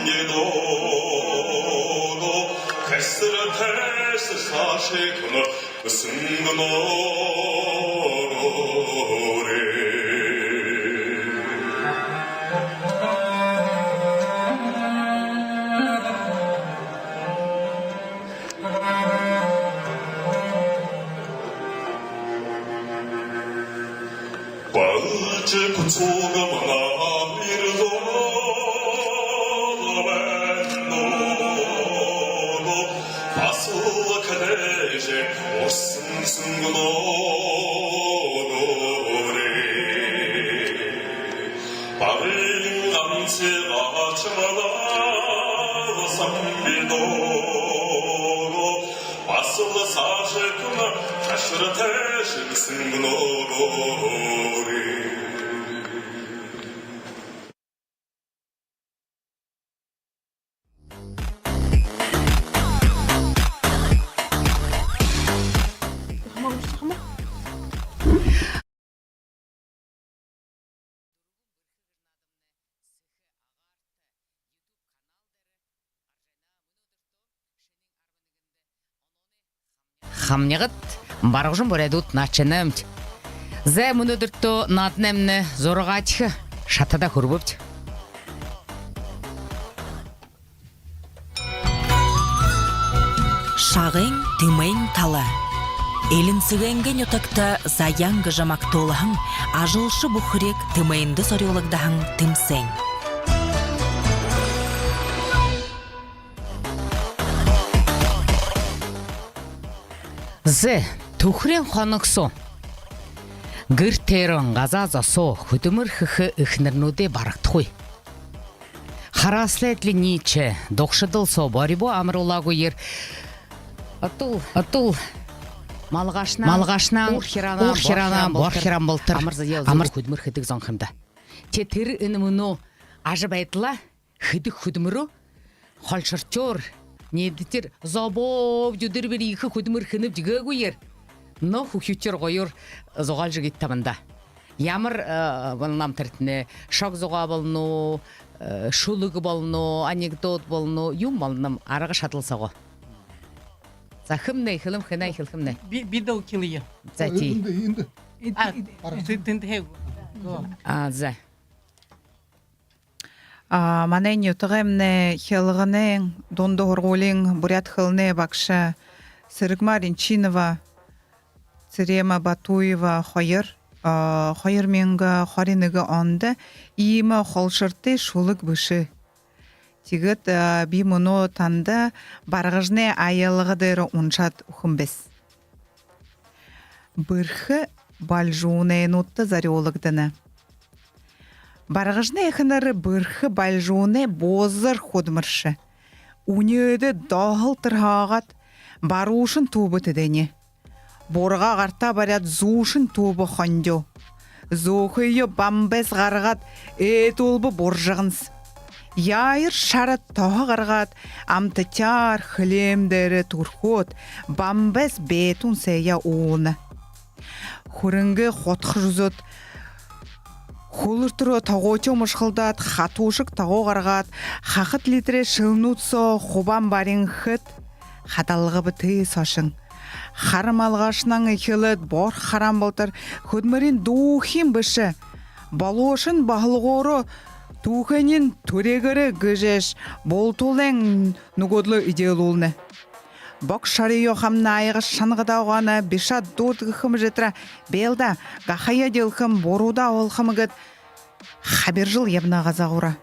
дидоороо, хэсэртэйш саашань хүнэ үсэн гүнөөрөө. Баажа хүсүүн манай эрьелөө байна. Асуулхадажа усан сүнгэнөөрөө. Багын ганцыгаа чималалсам дидоороо, асуулхадажа хүнэ ташартай шэнэ сүнгэнөөрөө. Хамнигад, Баргажан буряадууд, наадажа байнабди. Зай, мүнөөдэртөө нааданаймнай зургаадахи шатада хүрэбэбди. Шагай тэмээн тала. Элинсэгэй нютагта Заяан гэжэ магтуулһан ажалша бүхэриг тэмээндэ зорюулагдаһан тэмсээн. Зэ, түхэреэн хоног соо гэр тойрон, газаа зосоо хүдэлмэри хэхэ эхэнэрнүүдэй барагдахагүй. Харааслайдалай ниишэ дугшадал соо борьбо амаруулаагүйгөөр, отул, отул малгайшан, малгайшан, урхирана, урхирана, борхиран болотор, амар заяа, амар хүдэлмэри хэдэг зон ха юм даа. Тэ тэрэ энэ мүнөө ажабайдалаа хэдэг хүдэлмэри холшорчоор, нээдэтэр зобообди, үдэр бүри ехэ хүдэлмэри хэнэбди гээгүйгөөр, но хүхюутэйшэ гоёор зугаалжа үгыт даа. Ямар, э, болоно һэм тэрэтнай, шог зугаа болоно, э, шүлэг болоно, анекдот болоно, юун болоно һэм арга шадал соогоо. За, хэмнай, хэлэм хэнэй, хэлэхэмнай. Би, би даа хэлэе. За, тии. Эндэ, эндэ. А, эндэ, эндэ. А, за. А, манай нютагаймнай Хилгэнэй дунда һургуулиин буряад хэлэнэй багша Сэрэгма Ринчинова, Цырема Батуева хоёр, а, хоёр мянга хорин нэгэн ондо иимэ холшортой шүлэг бэшээ. Тиигээд, а, би мүнөө танда Баргажанай аялга дээрэ уншаад үгэхэм бэзэ. Бэрхэ Бальжуунайнуудта зорюулагдана. Баргажанай эхэнэр Бэрхэ Бальжуунай бузар хүдэлмэришэ. Үнеэдэ доһол тэрэ һаагаад, баруушан түбэ тэдэнэ. Бургаа гартаа бариад, зүүшэн түбэ хондёо. Зөөхыеэ бамбайс гаргаад, ээтүүлбэ буржаганс. Яаяр шара тоһо гаргаад, амтатаяар хилээмэ дээрэ түрхөөд, бамбайс бээтүүн сээеэ уулана. Хүрэнгэ хутхажа үзөөд, хүлэр түрөө тогоочоо мушхалдаад, хатуушаг тогоо гаргаад, хахад литрэй шэлэнүүд соо хубаан барин хэд, хадалга бэшэ сошон. Хара малгайшан эхилээд борхо хараан болотор хүдэлмэриин дүүхын бэшэ. Болошон баһалгаараа түүхэниинь түрэгэрэ гэжээш, бултуулайн нүгөөдэлөө эдеэлүүлнэ. Бог шараяа хамнайгаа шанагадаа угаана, бишаа дурдахам жэтэрэ бэлдэ, гахаяа дэлхэм, буруудаа олхом гээд хабиржал ябана газаагаараа.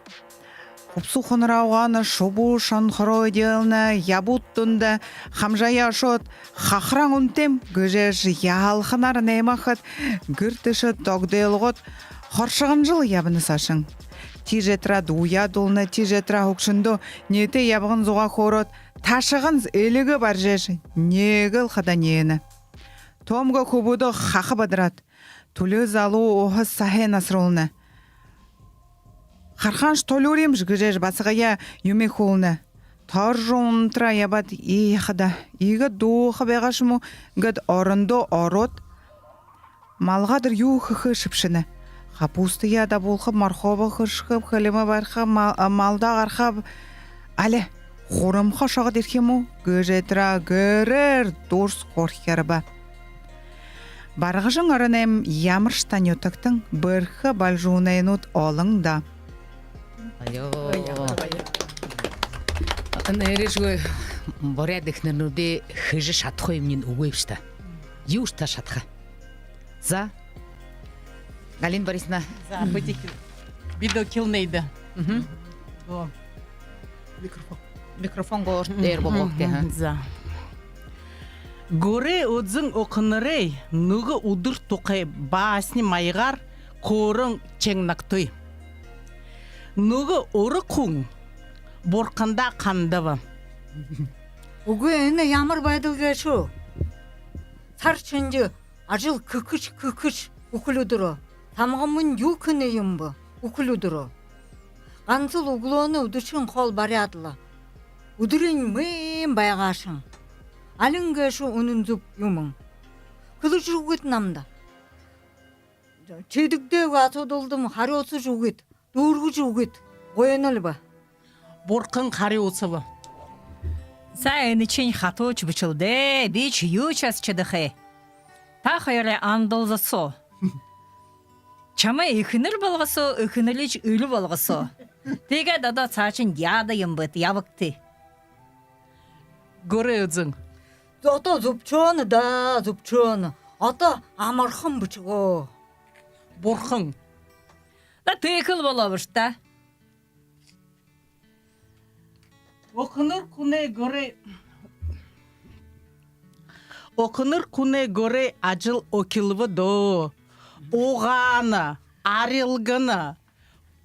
Хубсаһа хонороо угаана, шубуу шонхороо эдеэлнэ, ябууд дунда хамжаяа ошоод, хахаран үнтэм гэжээш, яһалханаар нэмэхэд, гэр тээшэ тогтоолгоод, хоршогонжол ябана сошон. Тиижэ тэрэ дууяа дуулана, тиижэ тэрэ хүгшэндөө нээдэ ябаһан зугаа хөөрөөд, ташаганс элигэ барижа, нэгэл хадаа нээнэ. Тоомго хүбүүдээ хаха бадараад, түлеэ залуу уһа саһа насаруулна. Харахаанш толюур юмш гэжээш, басагаяа юумэ хуулна. Тор жуунтараа ябаад, иигээд дууха байгаа шэмүү гээд орондоо ороод, малгай дээрэ юу хэхэ шэбшэнэ. Капустаяа дабуулхаб, морхообо хэшэхэб, хилэмээ барихаб, мал-, а, малдаа гарахаб. Али, хурамха шогод ерэхэ юм гү гэжэ тэрэ гэрээр дурсаха орхёорбо. Баргажан оронойм ямаршье нютагтань бэрхэ бальжуунайнууд олон даа. Аяа. Нээрээшьегүй буряад эхэнэрнүүдэй хэжэ шадаха юумэн үгы бшуу даа. Юушье шадаха. За. Галина Борисовна. За, бидэ хил-, бидэ хилэнэбди. Мгм. Гү. Микрофон. Микрофон гү, дээрэ болгогты, ха. Мгм, за. Гүрэй эзэн охинорой нэгэ үдэр тухай басни маягаар хөөрэн шагнагты. Нэгэ ураг хүн бурхандаа хандаба. Үгы, энэ ямар байдал гээшэб? Сар шэнжэ ажал хэхэш, хэхэш, бүхэл үдэрөө. Тамгамнай юу хэнэ юм бэ бүхэл үдэрөө? Гансал үглөөнэй үдэшын хоол баряад лэ, үдэрынь мүн байгаашан. Алин гээшэб үнэн зүб юумэн? Хэлэжэ үгыт намда. Шиидэгдээгүй асуудалдам харюусажа үгыт, дүүргэжэ үгыт. Гуйнал бэ. Бурхан харюусаба. За, энэшни хатуу бэшэл даа, бишни юушье шадахагүй. Та хоёрой андалза соо. Чамай эхэнэр болгосоо, эхэнэрыешни эрэ болгосоо. Тиигээд одоо саашань яада юм бэ, ябагты. Гүрэй эзэн. Зото зүбшөөнэ даа, зүбшөөнэ. Одоо амархан бэшэ гү. Бурхан. Да, тиихэл болоо бшуу даа. Охинор хүнэй гэрэй, охинор хүнэй гэрэй ажал охилбо даа. Угаана, арилгана,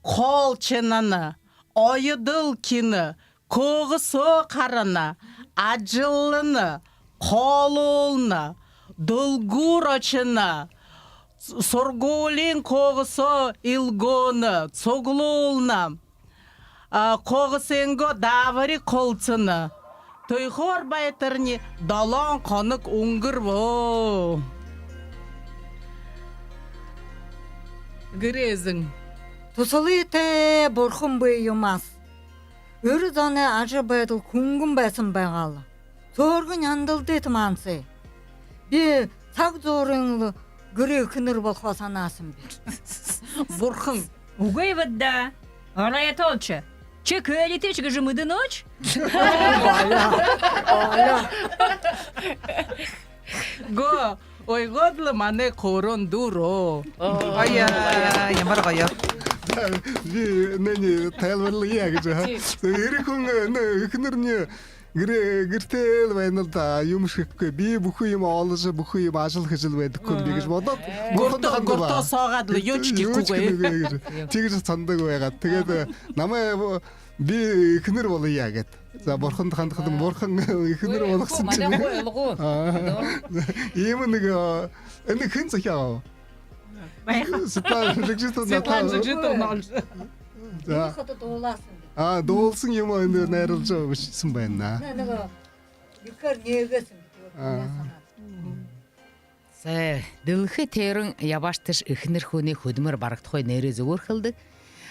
хоол шанана, оёдол хэнэ, хогосоо харана, ажаллана, хоолуулна, дэлгүүр ошоно, сургуулиин хогосоо эльгээнэ, суглуулна, а, хогосойнгоо даабари холсоно. Тойхоор байтарни долоон хоног үнгэрбэ. Гэрэй эзэн. Тусалыт бурхан бии юмһаа. Эрэ зоной ажабайдал хүнгэн байһан байгаал. Сэргэн андалдыт маанадые. Би саг зуурынь лэ гэрэй эхэнэр болохо һанааһан би. Бурхан. Үгы бэд даа. Оройтолшо. Ши кэлитэш гэжэ мэдэнэш? Оля. Оля. Гү, ойгоод лэ манай хөөрөөн дүүрээ. Оо. Ая, ямар гоё. Би энээниие тайлбарлая гэжэ, ха. Тии. Эрэ хүн, энэ эхэнэрынь гэрээ, гэртээ лэ байна л даа, юумэшье хэхэгүй. Би бүхы юумэ оложо, бүхы юумэ ажал хэжэл байдаг хүн би гэжэ бодоод, гуртаа, бурханда хандаба. Гуртаа суугаад лэ, юушье хэхэгүйб гэжэ. Тиигэжэ һанадаг байгаад. Тиигээд намайе, би эхэнэр болоё гээд. За, бурханда хандахадам, бурхан эхэнэр болгоһон шэнги. Манай гү, ойлгоо. Аа. Иимэ нэгэ, а, энэ хэн зохёогоо? Баян. Светлана Жигжитовна. Светлана Жигжитовна олжо. За. Энэ хада дуулаһан. А, дуулаһан юумэ энэ найруулжа бэшэһэн байна. Нэ, нэгэ ехээр нээгээһэн. Аа. Сай, дэлхэй тойрон ябаашадаш эхэнэр хүнэй хүдэлмэри барагдахагүй, нээрээ зүгөөр хэлэдэг.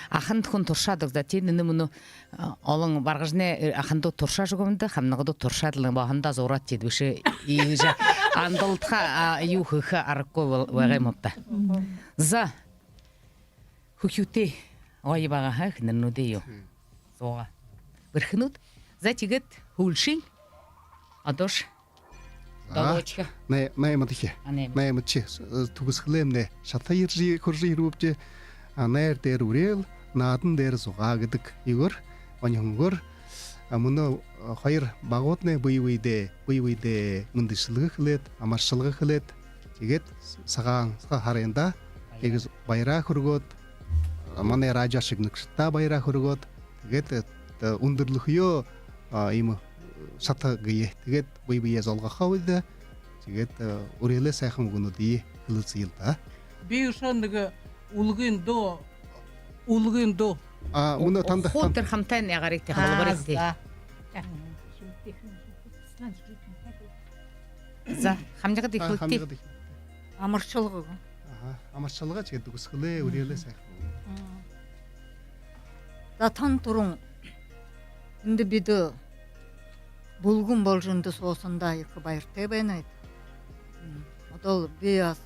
Аханд хүн туршаадаг. За, тиин энэ мүнөө, а, олон Баргажанай, э, ахандууд туршаажа үгөөд, хамнагадууд туршаад лэ, баһандаа зуураад, тиигээд бэшээ, иигэжэ андалдаха, а, юу хэхэ аргагүй бол-, байгаа юм ааб даа. За. Хүхюутэй гоё байгаа, ха, эхэнэрнүүдэй юу. Зугаа. Бэрхэнүүд. За, тиигээд һүүлшын. Одоошье. За, долоошохи. Най-, наймадахи. А, наймадахи. Наймадахи. Э, түгэсхэлэймнай шата ерэжэ, хүрэжэ ерэбэбди. А, найр дээрэ үреэл, наадан дээрэ зугаа гэдэг юугээр, оньһонгоор. А, мүнөө, а, хоёр багууднай бэе бэедээ, бэе бэедээ мэндэшэлгэ хэлээд, амаршалга хэлээд, тиигээд сагаан һа-, һарайнда иигэжэ баяраа хүргөөд, а, манай радио шагнагшадта баяраа хүргөөд, тиигээд, э, үндэрлэхэеэ, а, иимэ шата гээ. Тиигээд бэе бэеэ золгохо үедэ, тиигээд, э, үреэлэй һайхан үгэнүүдые хэлэлсэел даа. Би үшөө нэгэ үлгын дуу, үлгын дуу. А, мүнөө танда, хуу тан- тэрэ хамтын ягарыт, а, холбоорыт. За. За, хамнигад эхилтэ. Амаршалга гү? Аха, амаршалга, тиигээд үгсэхэлээ, үреэлээ сайхан. За, тон түрүүн эндэ бидэ бүлгэм болжо эндэ суусандаа ехэ баяртай байнабди. Одоол би ас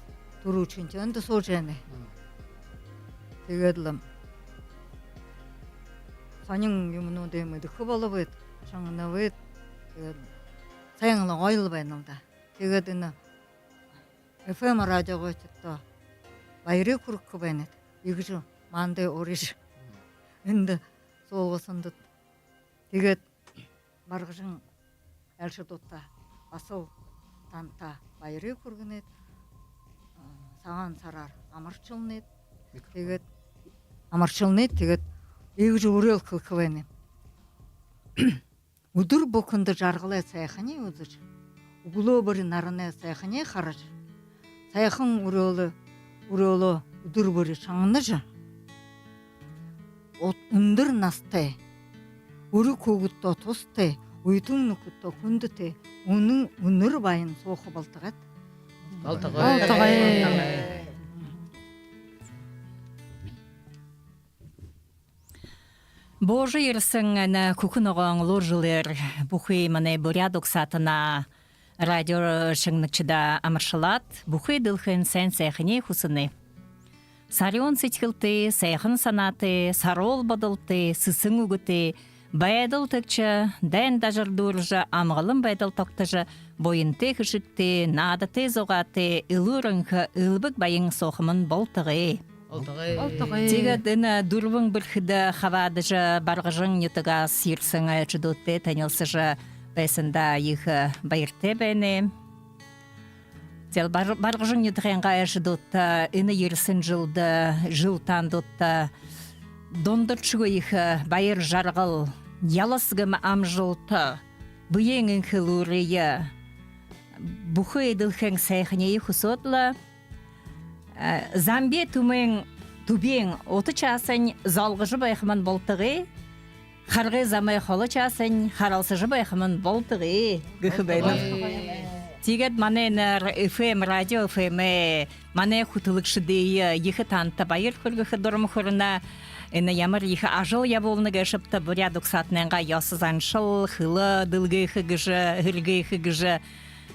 түрүүшынхиеэ эндэ суужа байнаб. Тиигээд лэ һонин юумэнүүдые мэдэхэ болобобди, шагнабабди. Тиигээд һайн лэ, гоёл байнал даа. Тиигээд энэ ФМ радиогоошто баярые хүргэхэ байнабди. Иигэжэ манда урижа эндэ суулгасандат. Тиигээд Баргажан айлшадуудта баһал танда баярые хүргэнэбди. Сагаан һараар амаршалнабди. Тиигээд амаршалнабди, тиигээд иигэжэ үреэл хэлэхэ байнаб. Үдэр бүхэндэ жаргалай һайханиие үзэжэ, үглөө бүри наранай һайханиие хаража, һайхан үреэлээ, үреэлээ үдэр бүри шагнажа, үндэр наһатай, үри хүүгэдтөө туһатай, үетэн нүхэдтөө хүндэтэй, үнэн үнэр баян һууха болтогой. Болтогой. Болтогой. Буужа ерэһэн энэ хүхэ ногоон луу жэлээр бүхы манай буряад угсаатанай радио шагнагшадаа амаршалаад, бүхы дэлхэйн һайн һайханиие хүсэнэ. Сарюун сэдьхэлтэй, һайхан һанаатай, һаруул бодолтой, сэсэн үгэтэй, байдал тэгшэ, дайн дажар дүүржэ, амгалан байдал тогтожо, буянтай хэшэгтэй, наадатай зугаатай, элүүр энхэ, элбэг баян һуухамнай болтогой. Болтогой. Болтогой. Тиигээд энэ дүрбэн бэрхэдэ хабаадажа, Баргажан нютагһаа ерэһэн айлшадуудтай танилсажа байһандаа ехэ баяртай байнаб. Тиигээд Бар-, Баргажан нютагайнгаа айлшадуудта энэ ерэһэн жэлдэ, жэл таанадта дундаршагүй ехэ баяр жаргал, ялас гэм амжалта, бэеын энхэ элүүрые, бүхы дэлхэйн һайханиие хүсөөд лэ, замби түмэн түбиин ута шаһаһаань золгожо байхамнай болтогой, харгы замай холо шаһаһаань харалсажа байхамнай болтогой гэхэ байнаб. Болтогой. Тиигээд манай энэ ФМ, радио ФМ-ээ, манай хүтэлэгшэдые ехэ танда баяр хүргэхэ дурам хүрэнэ. Энэ ямар ехэ ажал ябуулна гээшэбта, буряад угсаатанайнгаа ёһо заншал, хэлэ дэлгээхэ гэжэ, һэргээхэ гэжэ,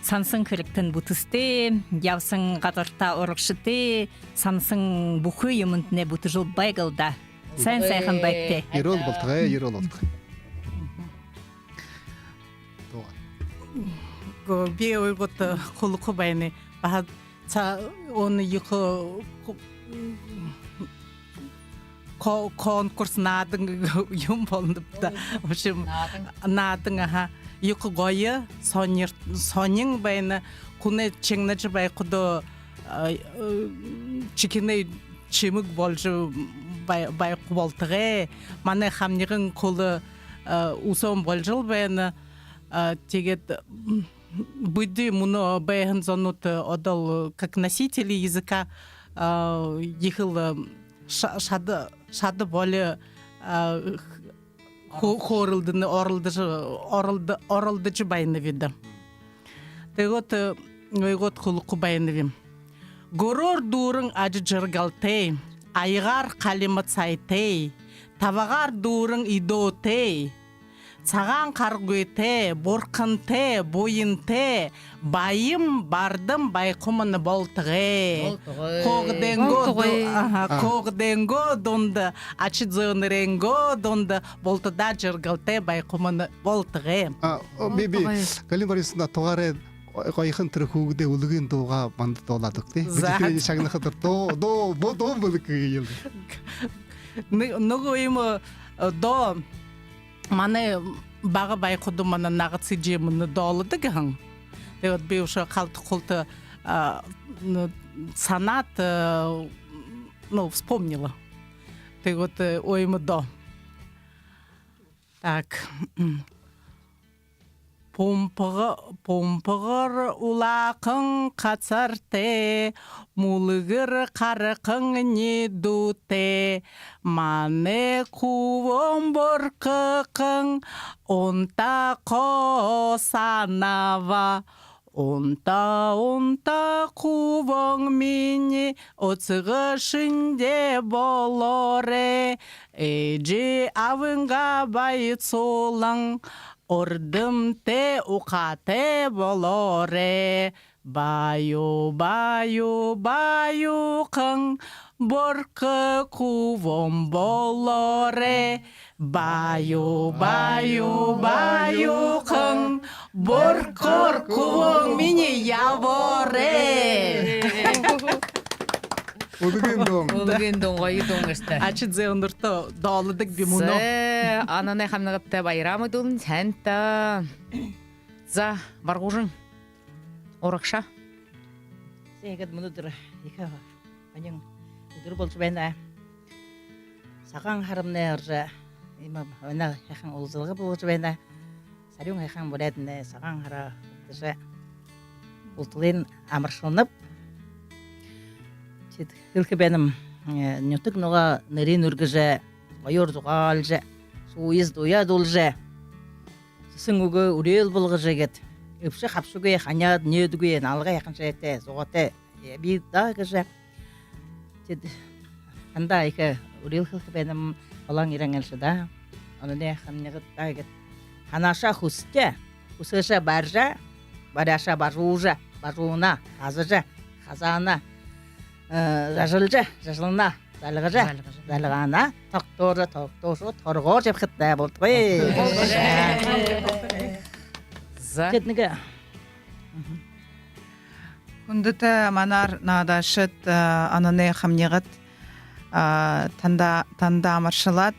һанаһан хэрэгтэнь бүтэсэтэй, ябаһан газартаа урагшатай, һанаһан бүхы юумэнтнай бүтэжэл байгыл даа. Һайн һайхан байгты. Ерээл болтогой, ерээл болтогой. Тоо. Гү, би ойгот, э, хүлэгхэ байнаб. Баһа һаа, он ехэ, э, ку-, ко-, конкурс наадан юм болоно даа. В общем, наадан. Наадан, аха. Ехэ гоё, һонир-, һонин байна. Хүнэй шагнажа байхадаа, э, э, шэхэнэй шэмэг болжо бай-, байха болтогой. Манай хамниган хүл, э, үсөөн болжол байна. Э, тиигээд, м, бидэ мүнөө байһан зонууд, э, одоол, э, как носители языка, э, ехэл, э, ша-, шада, шада боли, э, хө-, хөөрэлдэнэ, оролдожо, оролдо-, оролдожо байнабди. Тиигээд, э, ойгот хүлэгхэ байнаб. Гүрөөр дүүрэн ажажаргалтай, аягаар халима саятай, табагаар дүүрэн эдеэтэй, сагаан харгытай, бурхантай, буянтай, баян бардам байхамнай болтогой. Болтогой. Хүүгэдэйнгөө ду-, аха, хүүгэдэйнгөө дунда, аша зээнэрэйнгөө дунда бултадаа жаргалтай байхамнай болтогой. А, о, би, би, Галина Борисовна, тугаарай гоёхон тэрэ хүүгэдэй үлгын дуугаа манда дуулаад үгыт. За. Бидэ тэрээниие шагнахадаа дуу, дуу, бу-, дуу бэлэг гээл. Нэ-, нүгөө юм, э, дуу манай бага байхада манай нагаса эжымнай дуулдаг һэн. Тиигээд би үшөө халта хулта, а, ну, һанаад, э, ну, вспомнила. Тиигээд, э, оймодоо. Так. М. Пумпага-, пумпагар улаахан хазартай, мүлгэр харахан нюдөтэй. Манай хүбүүн Бурхан унтахаа һанаа. Унтаа, унтаа, хүбүүн минии, үзэгшэндээ болоорой. Эжы абынгаа баясуулан, урдамтай, ухаатай болоорой. Баяу, баяу, баяухан, Бурхан хүбүүн болоорой. Баяу, баяу, баяухан, Бурхан хүбүүн минии, ябаарай. Үлгын дуун. Үлгын дуун, гоё дуун гээшэ даа. Ачид зэ, үндэртөө дуулдаг би мүнөө. Зэ, Ананай хамнигадта баяраа мэдүүлнэ, һайн даа. За, Баргажан. Урагшаа. Зэ, иигээд мүнөөдэр ехэ һонин үдэр боложо байна. Сагаан һарамнай орожо, иимэ манай һайхан уулзалга боложо байна. Сарюун һайхан буряаднай Сагаан һара үбдэжэ, бултыень амаршалнаб. Тиигээд хэлэхэ байнам, э, нютаг ногоо нэрэ үргэжэ, гоёор зугаалжа, сууяа дууяа дуулажа, сэсэн үгэ үреэл болгожо гээд, эбшэ хабшагүй, ханяад нээдгүй, налгай һайхан шэтэй, зугаатай ябыт даа гэжэ. Тиигээд танда ехэ үреэл хэлэхэ байнам, Улаан-Үдын айлшадаа, Ананай хамнигадтаа гээд. Һанаашаа хүсэжэ, хүсөөшөө барижа, баряашаа бажуужа, бажуунаа хазажа, хазаанаа, э, зажалжа, зажалнаа зальгажа, зальгажа, зальгаанаа тогтоожо, тогтоожо, торгожо ябахат даа болтогой. За. Тиигээд нэгэ. Хүндэтэ манаар наадаашад, а, Ананай хамнигад, а, танда, танда амаршалаад,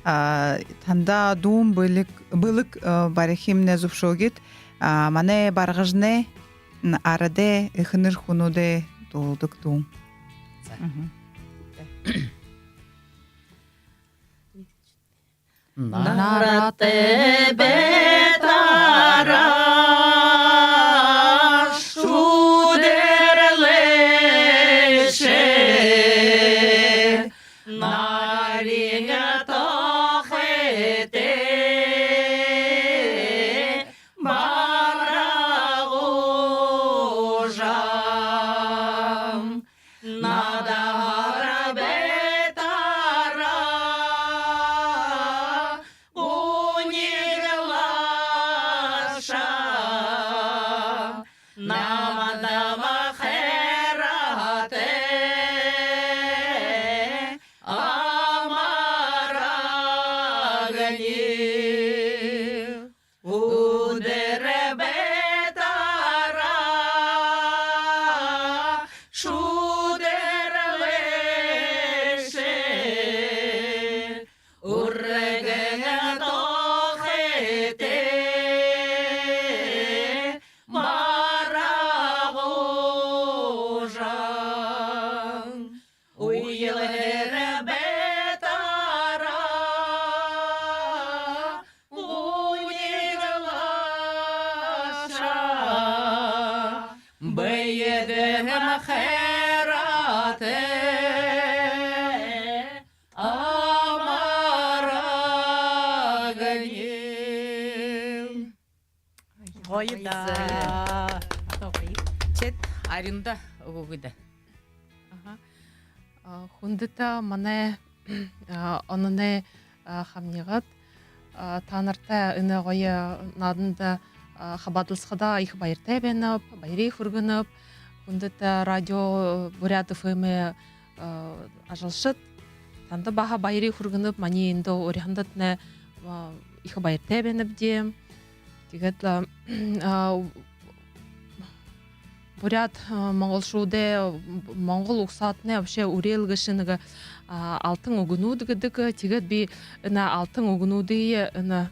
а, танда дуун бэлэг, бэлэг, а, барихыемнай зүбшөөгыт, а, манай Баргажанай, м, арадай эхэнэр хүнүүдэй дуулдаг дуун. За. Мгм. Наратай байтараа шүдэрэлээшэ, нарин тохойтой Баргажан. Наадахаар байтараа гуниглаашаа, намда маа хайратай амарагни. Үдэр байтараа шүдэрэлээшэ, үргэн тохойтой Баргажан. Үелхэр байтараа гуниглаашаа, бэедээ маа хайратай амарагни. Гоё даа. Тиигээд Арюнда үгэе даа. Аха. А, хүндэтэ манай, а, Ананай, а, хамнигад, а, таанарта энэ гоё нааданда, а, хабаадалсахада ехэ баяртай байнаб, баярые хүргэнэб. Хүндэтэ радио Буряад ФМ-эй, а, ажалшад, танда баһа баярые хүргэнэб, маниие эндэ уряхандатнай, а, ехэ баяртай байнабди. Тиигээд, а, а, буряад, а, монголшуудай, монгол угсаатанай вообще үреэл гээшэ нэгэ, а, алтан үгэнүүд гэдэг. Тиигээд би энэ алтан үгэнүүдые энэ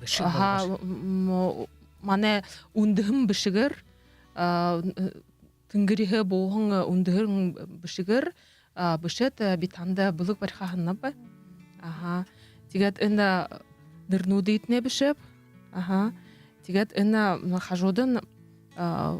бэшэг, аха, болгожо, м-, м-, манай үндэһэн бэшэгээр, а, тэнгэриһээ бууһан, а, үндэһэн бэшэгээр, а, бэшээд, а, би танда бэлэг бариха һананаб. Аха. Тиигээд энэ, а, нэрэнүүдыетнай бэшээб. Аха. Тиигээд энэ хажуудань, а,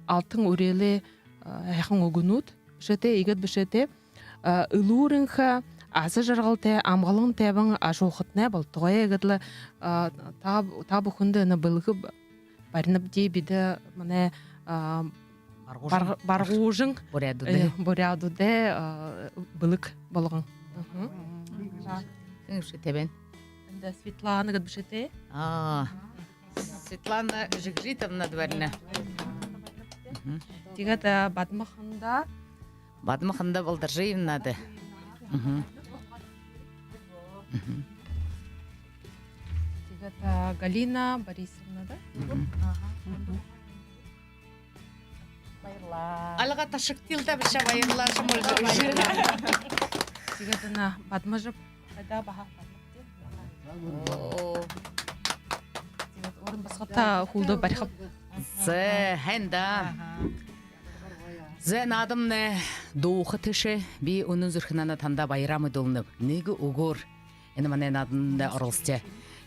алтан үреэлэй, а, һайхан үгэнүүд бэшээтэй, иигээд бэшээтэй: а, элүүр энхэ, аза жаргалтай, амгалан тайбан ажаһуухатнай болтогой гээд лэ, а, та, та бүхэндэ энэ бэлэгэ баринабди бидэ, манай, а, баргажан, бар-, баргажан буряадуудай, э, буряадуудай, а, бэлэг болгон. Мгм. Хэн бэшээтэй байна? Эндэ Светлана гээд бэшээтэй. А, Светлана Жигжитовна дээрэнь. Мгм. Тиигээд, а, Бадмаханда. Бадмаханда Балдоржиевнада. Мгм. Мгм. Тиигээд, а, Галина Борисовнада. Мгм. Ага. Баярлаа. Альга ташагты л даа, бэшэ, баярлаа, шамалжа. Тиигээд энэ Бадмажаб, хайдаа баһа. Оо. Тиигээд уран басагадта хүлдөө барихаб. Зэ, һайн даа. Ага. Зэ, наадамнай дууха тээшэ, би үнэн зүрхэнһөө танда баяраа мэдүүлнэб. Нэгэ үгөөр энэ манай наадандаа оролсожо,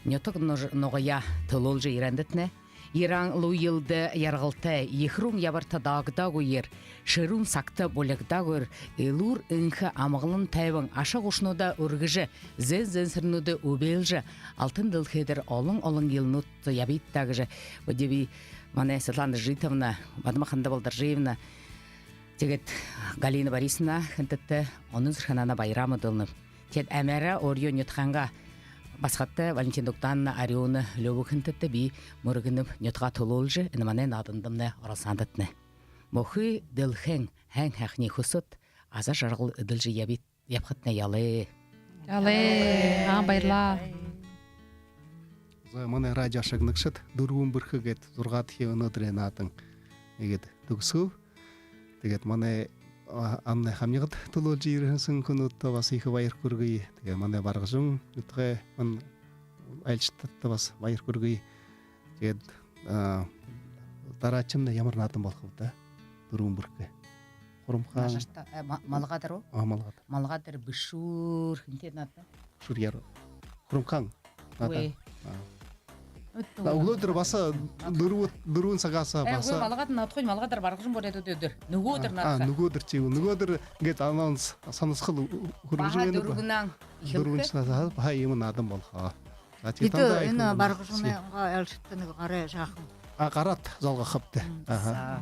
нютаг нуж-, нугаяа түлөөлжэ ерээндэтнай, ерэһэн лэ үедэ яргалтай, ехэ руун ябарта дагдаагүйгөөр, шэрүүн сагта булигдаагүйгөөр, элүүр энхэ, амгалан тайбан, аша гушануудаа үргэжэ, зээн зээнсэрнүүдээ үбэлжэ, алтан дэлхэй дээрэ олон-олон жэлнүүд ябыт даа гэжэ, үдэ би манай Светлана Жигжитовна, Бадмаханда Балдоржиевна, тиигээд Галина Борисовна хэнтэдтэ үнэн зүрхэнһөө баяраа мэдүүлнэб. Тиигээд амяараа өөрын нютагайнгаа басагадта Валентина Дугдановна, Арюна Лёбовна хэнтэдтэ би мүргэнэб, нютагаа түлөөлжэ, энэ манай наадандамнай оролсоондотнай. Бүхы дэлхэйн һайн һайханиие хүсөөд, аза жаргал эдилжэ ябыт, ябахатнай ёһотой. Ёһотой. Аа, баярлаа. За, манай радио шагнагшад, «Дүрбэн бэрхэ» гээд зургаадахи өнөөдрэй наадан иигээд дүгсөө. Тиигээд манай, а, Амнай хамнигад түлөөлжэ ерэһэн хүнүүдтэ баһа ехэ баяр хүргэе. Тиигээд манай Баргажан нютагай ман айлшадта баһа баяр хүргэе. Тиигээд, а, дараашамнай ямар наадан болохоб даа? «Дүрбэн бэрхэ». Хурамхаан. Нажарта, э, ма-, Малгадаар гү? А, Малгадаар. Малгадаар Бэшүүр, хэнтэй наадан? Бэшүүр Яр-, Хурамхаан. Үгы. А. Үтэ. Үглөөдэр баһа дүрбэ, дүрбэн сагһаа баһа. Э, үгы, Малгадаар наадахань, Малгадаар Баргажан буряадуудай үдэр. Нүгөөдэр наадаха. А, нүгөөдэр ши, нүгөөдэр гээд анонс, һанасхал хүргэжэ байна. Баһа дүрбэнһөө эхилхэ. Дүрбэн сагһаа баһа иимэ наадан болохо. За, тиигээд танда энэ Баргажанайнгаа айлшадта нэгэ гараа жаахан. А, гараад золгохобди. Мм, аха. За.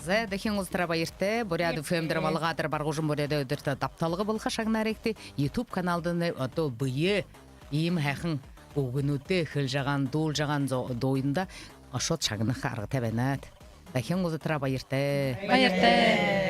За, дахин уулзатараа баяртай. Буряад ФМ дээрэ Малгадаар Баргажан буряадай үдэртэ дабталга болохо, шагнаарайгты. YouTube каналдань одоо бэе иимэ һайхан үгэнүүдтэй хэлэжэ байгаа, дуулажа байгаа зо-, дуундаа ошоод шагнаха аргатай байнат. Дахин уулзатараа баяртай. Баяртай.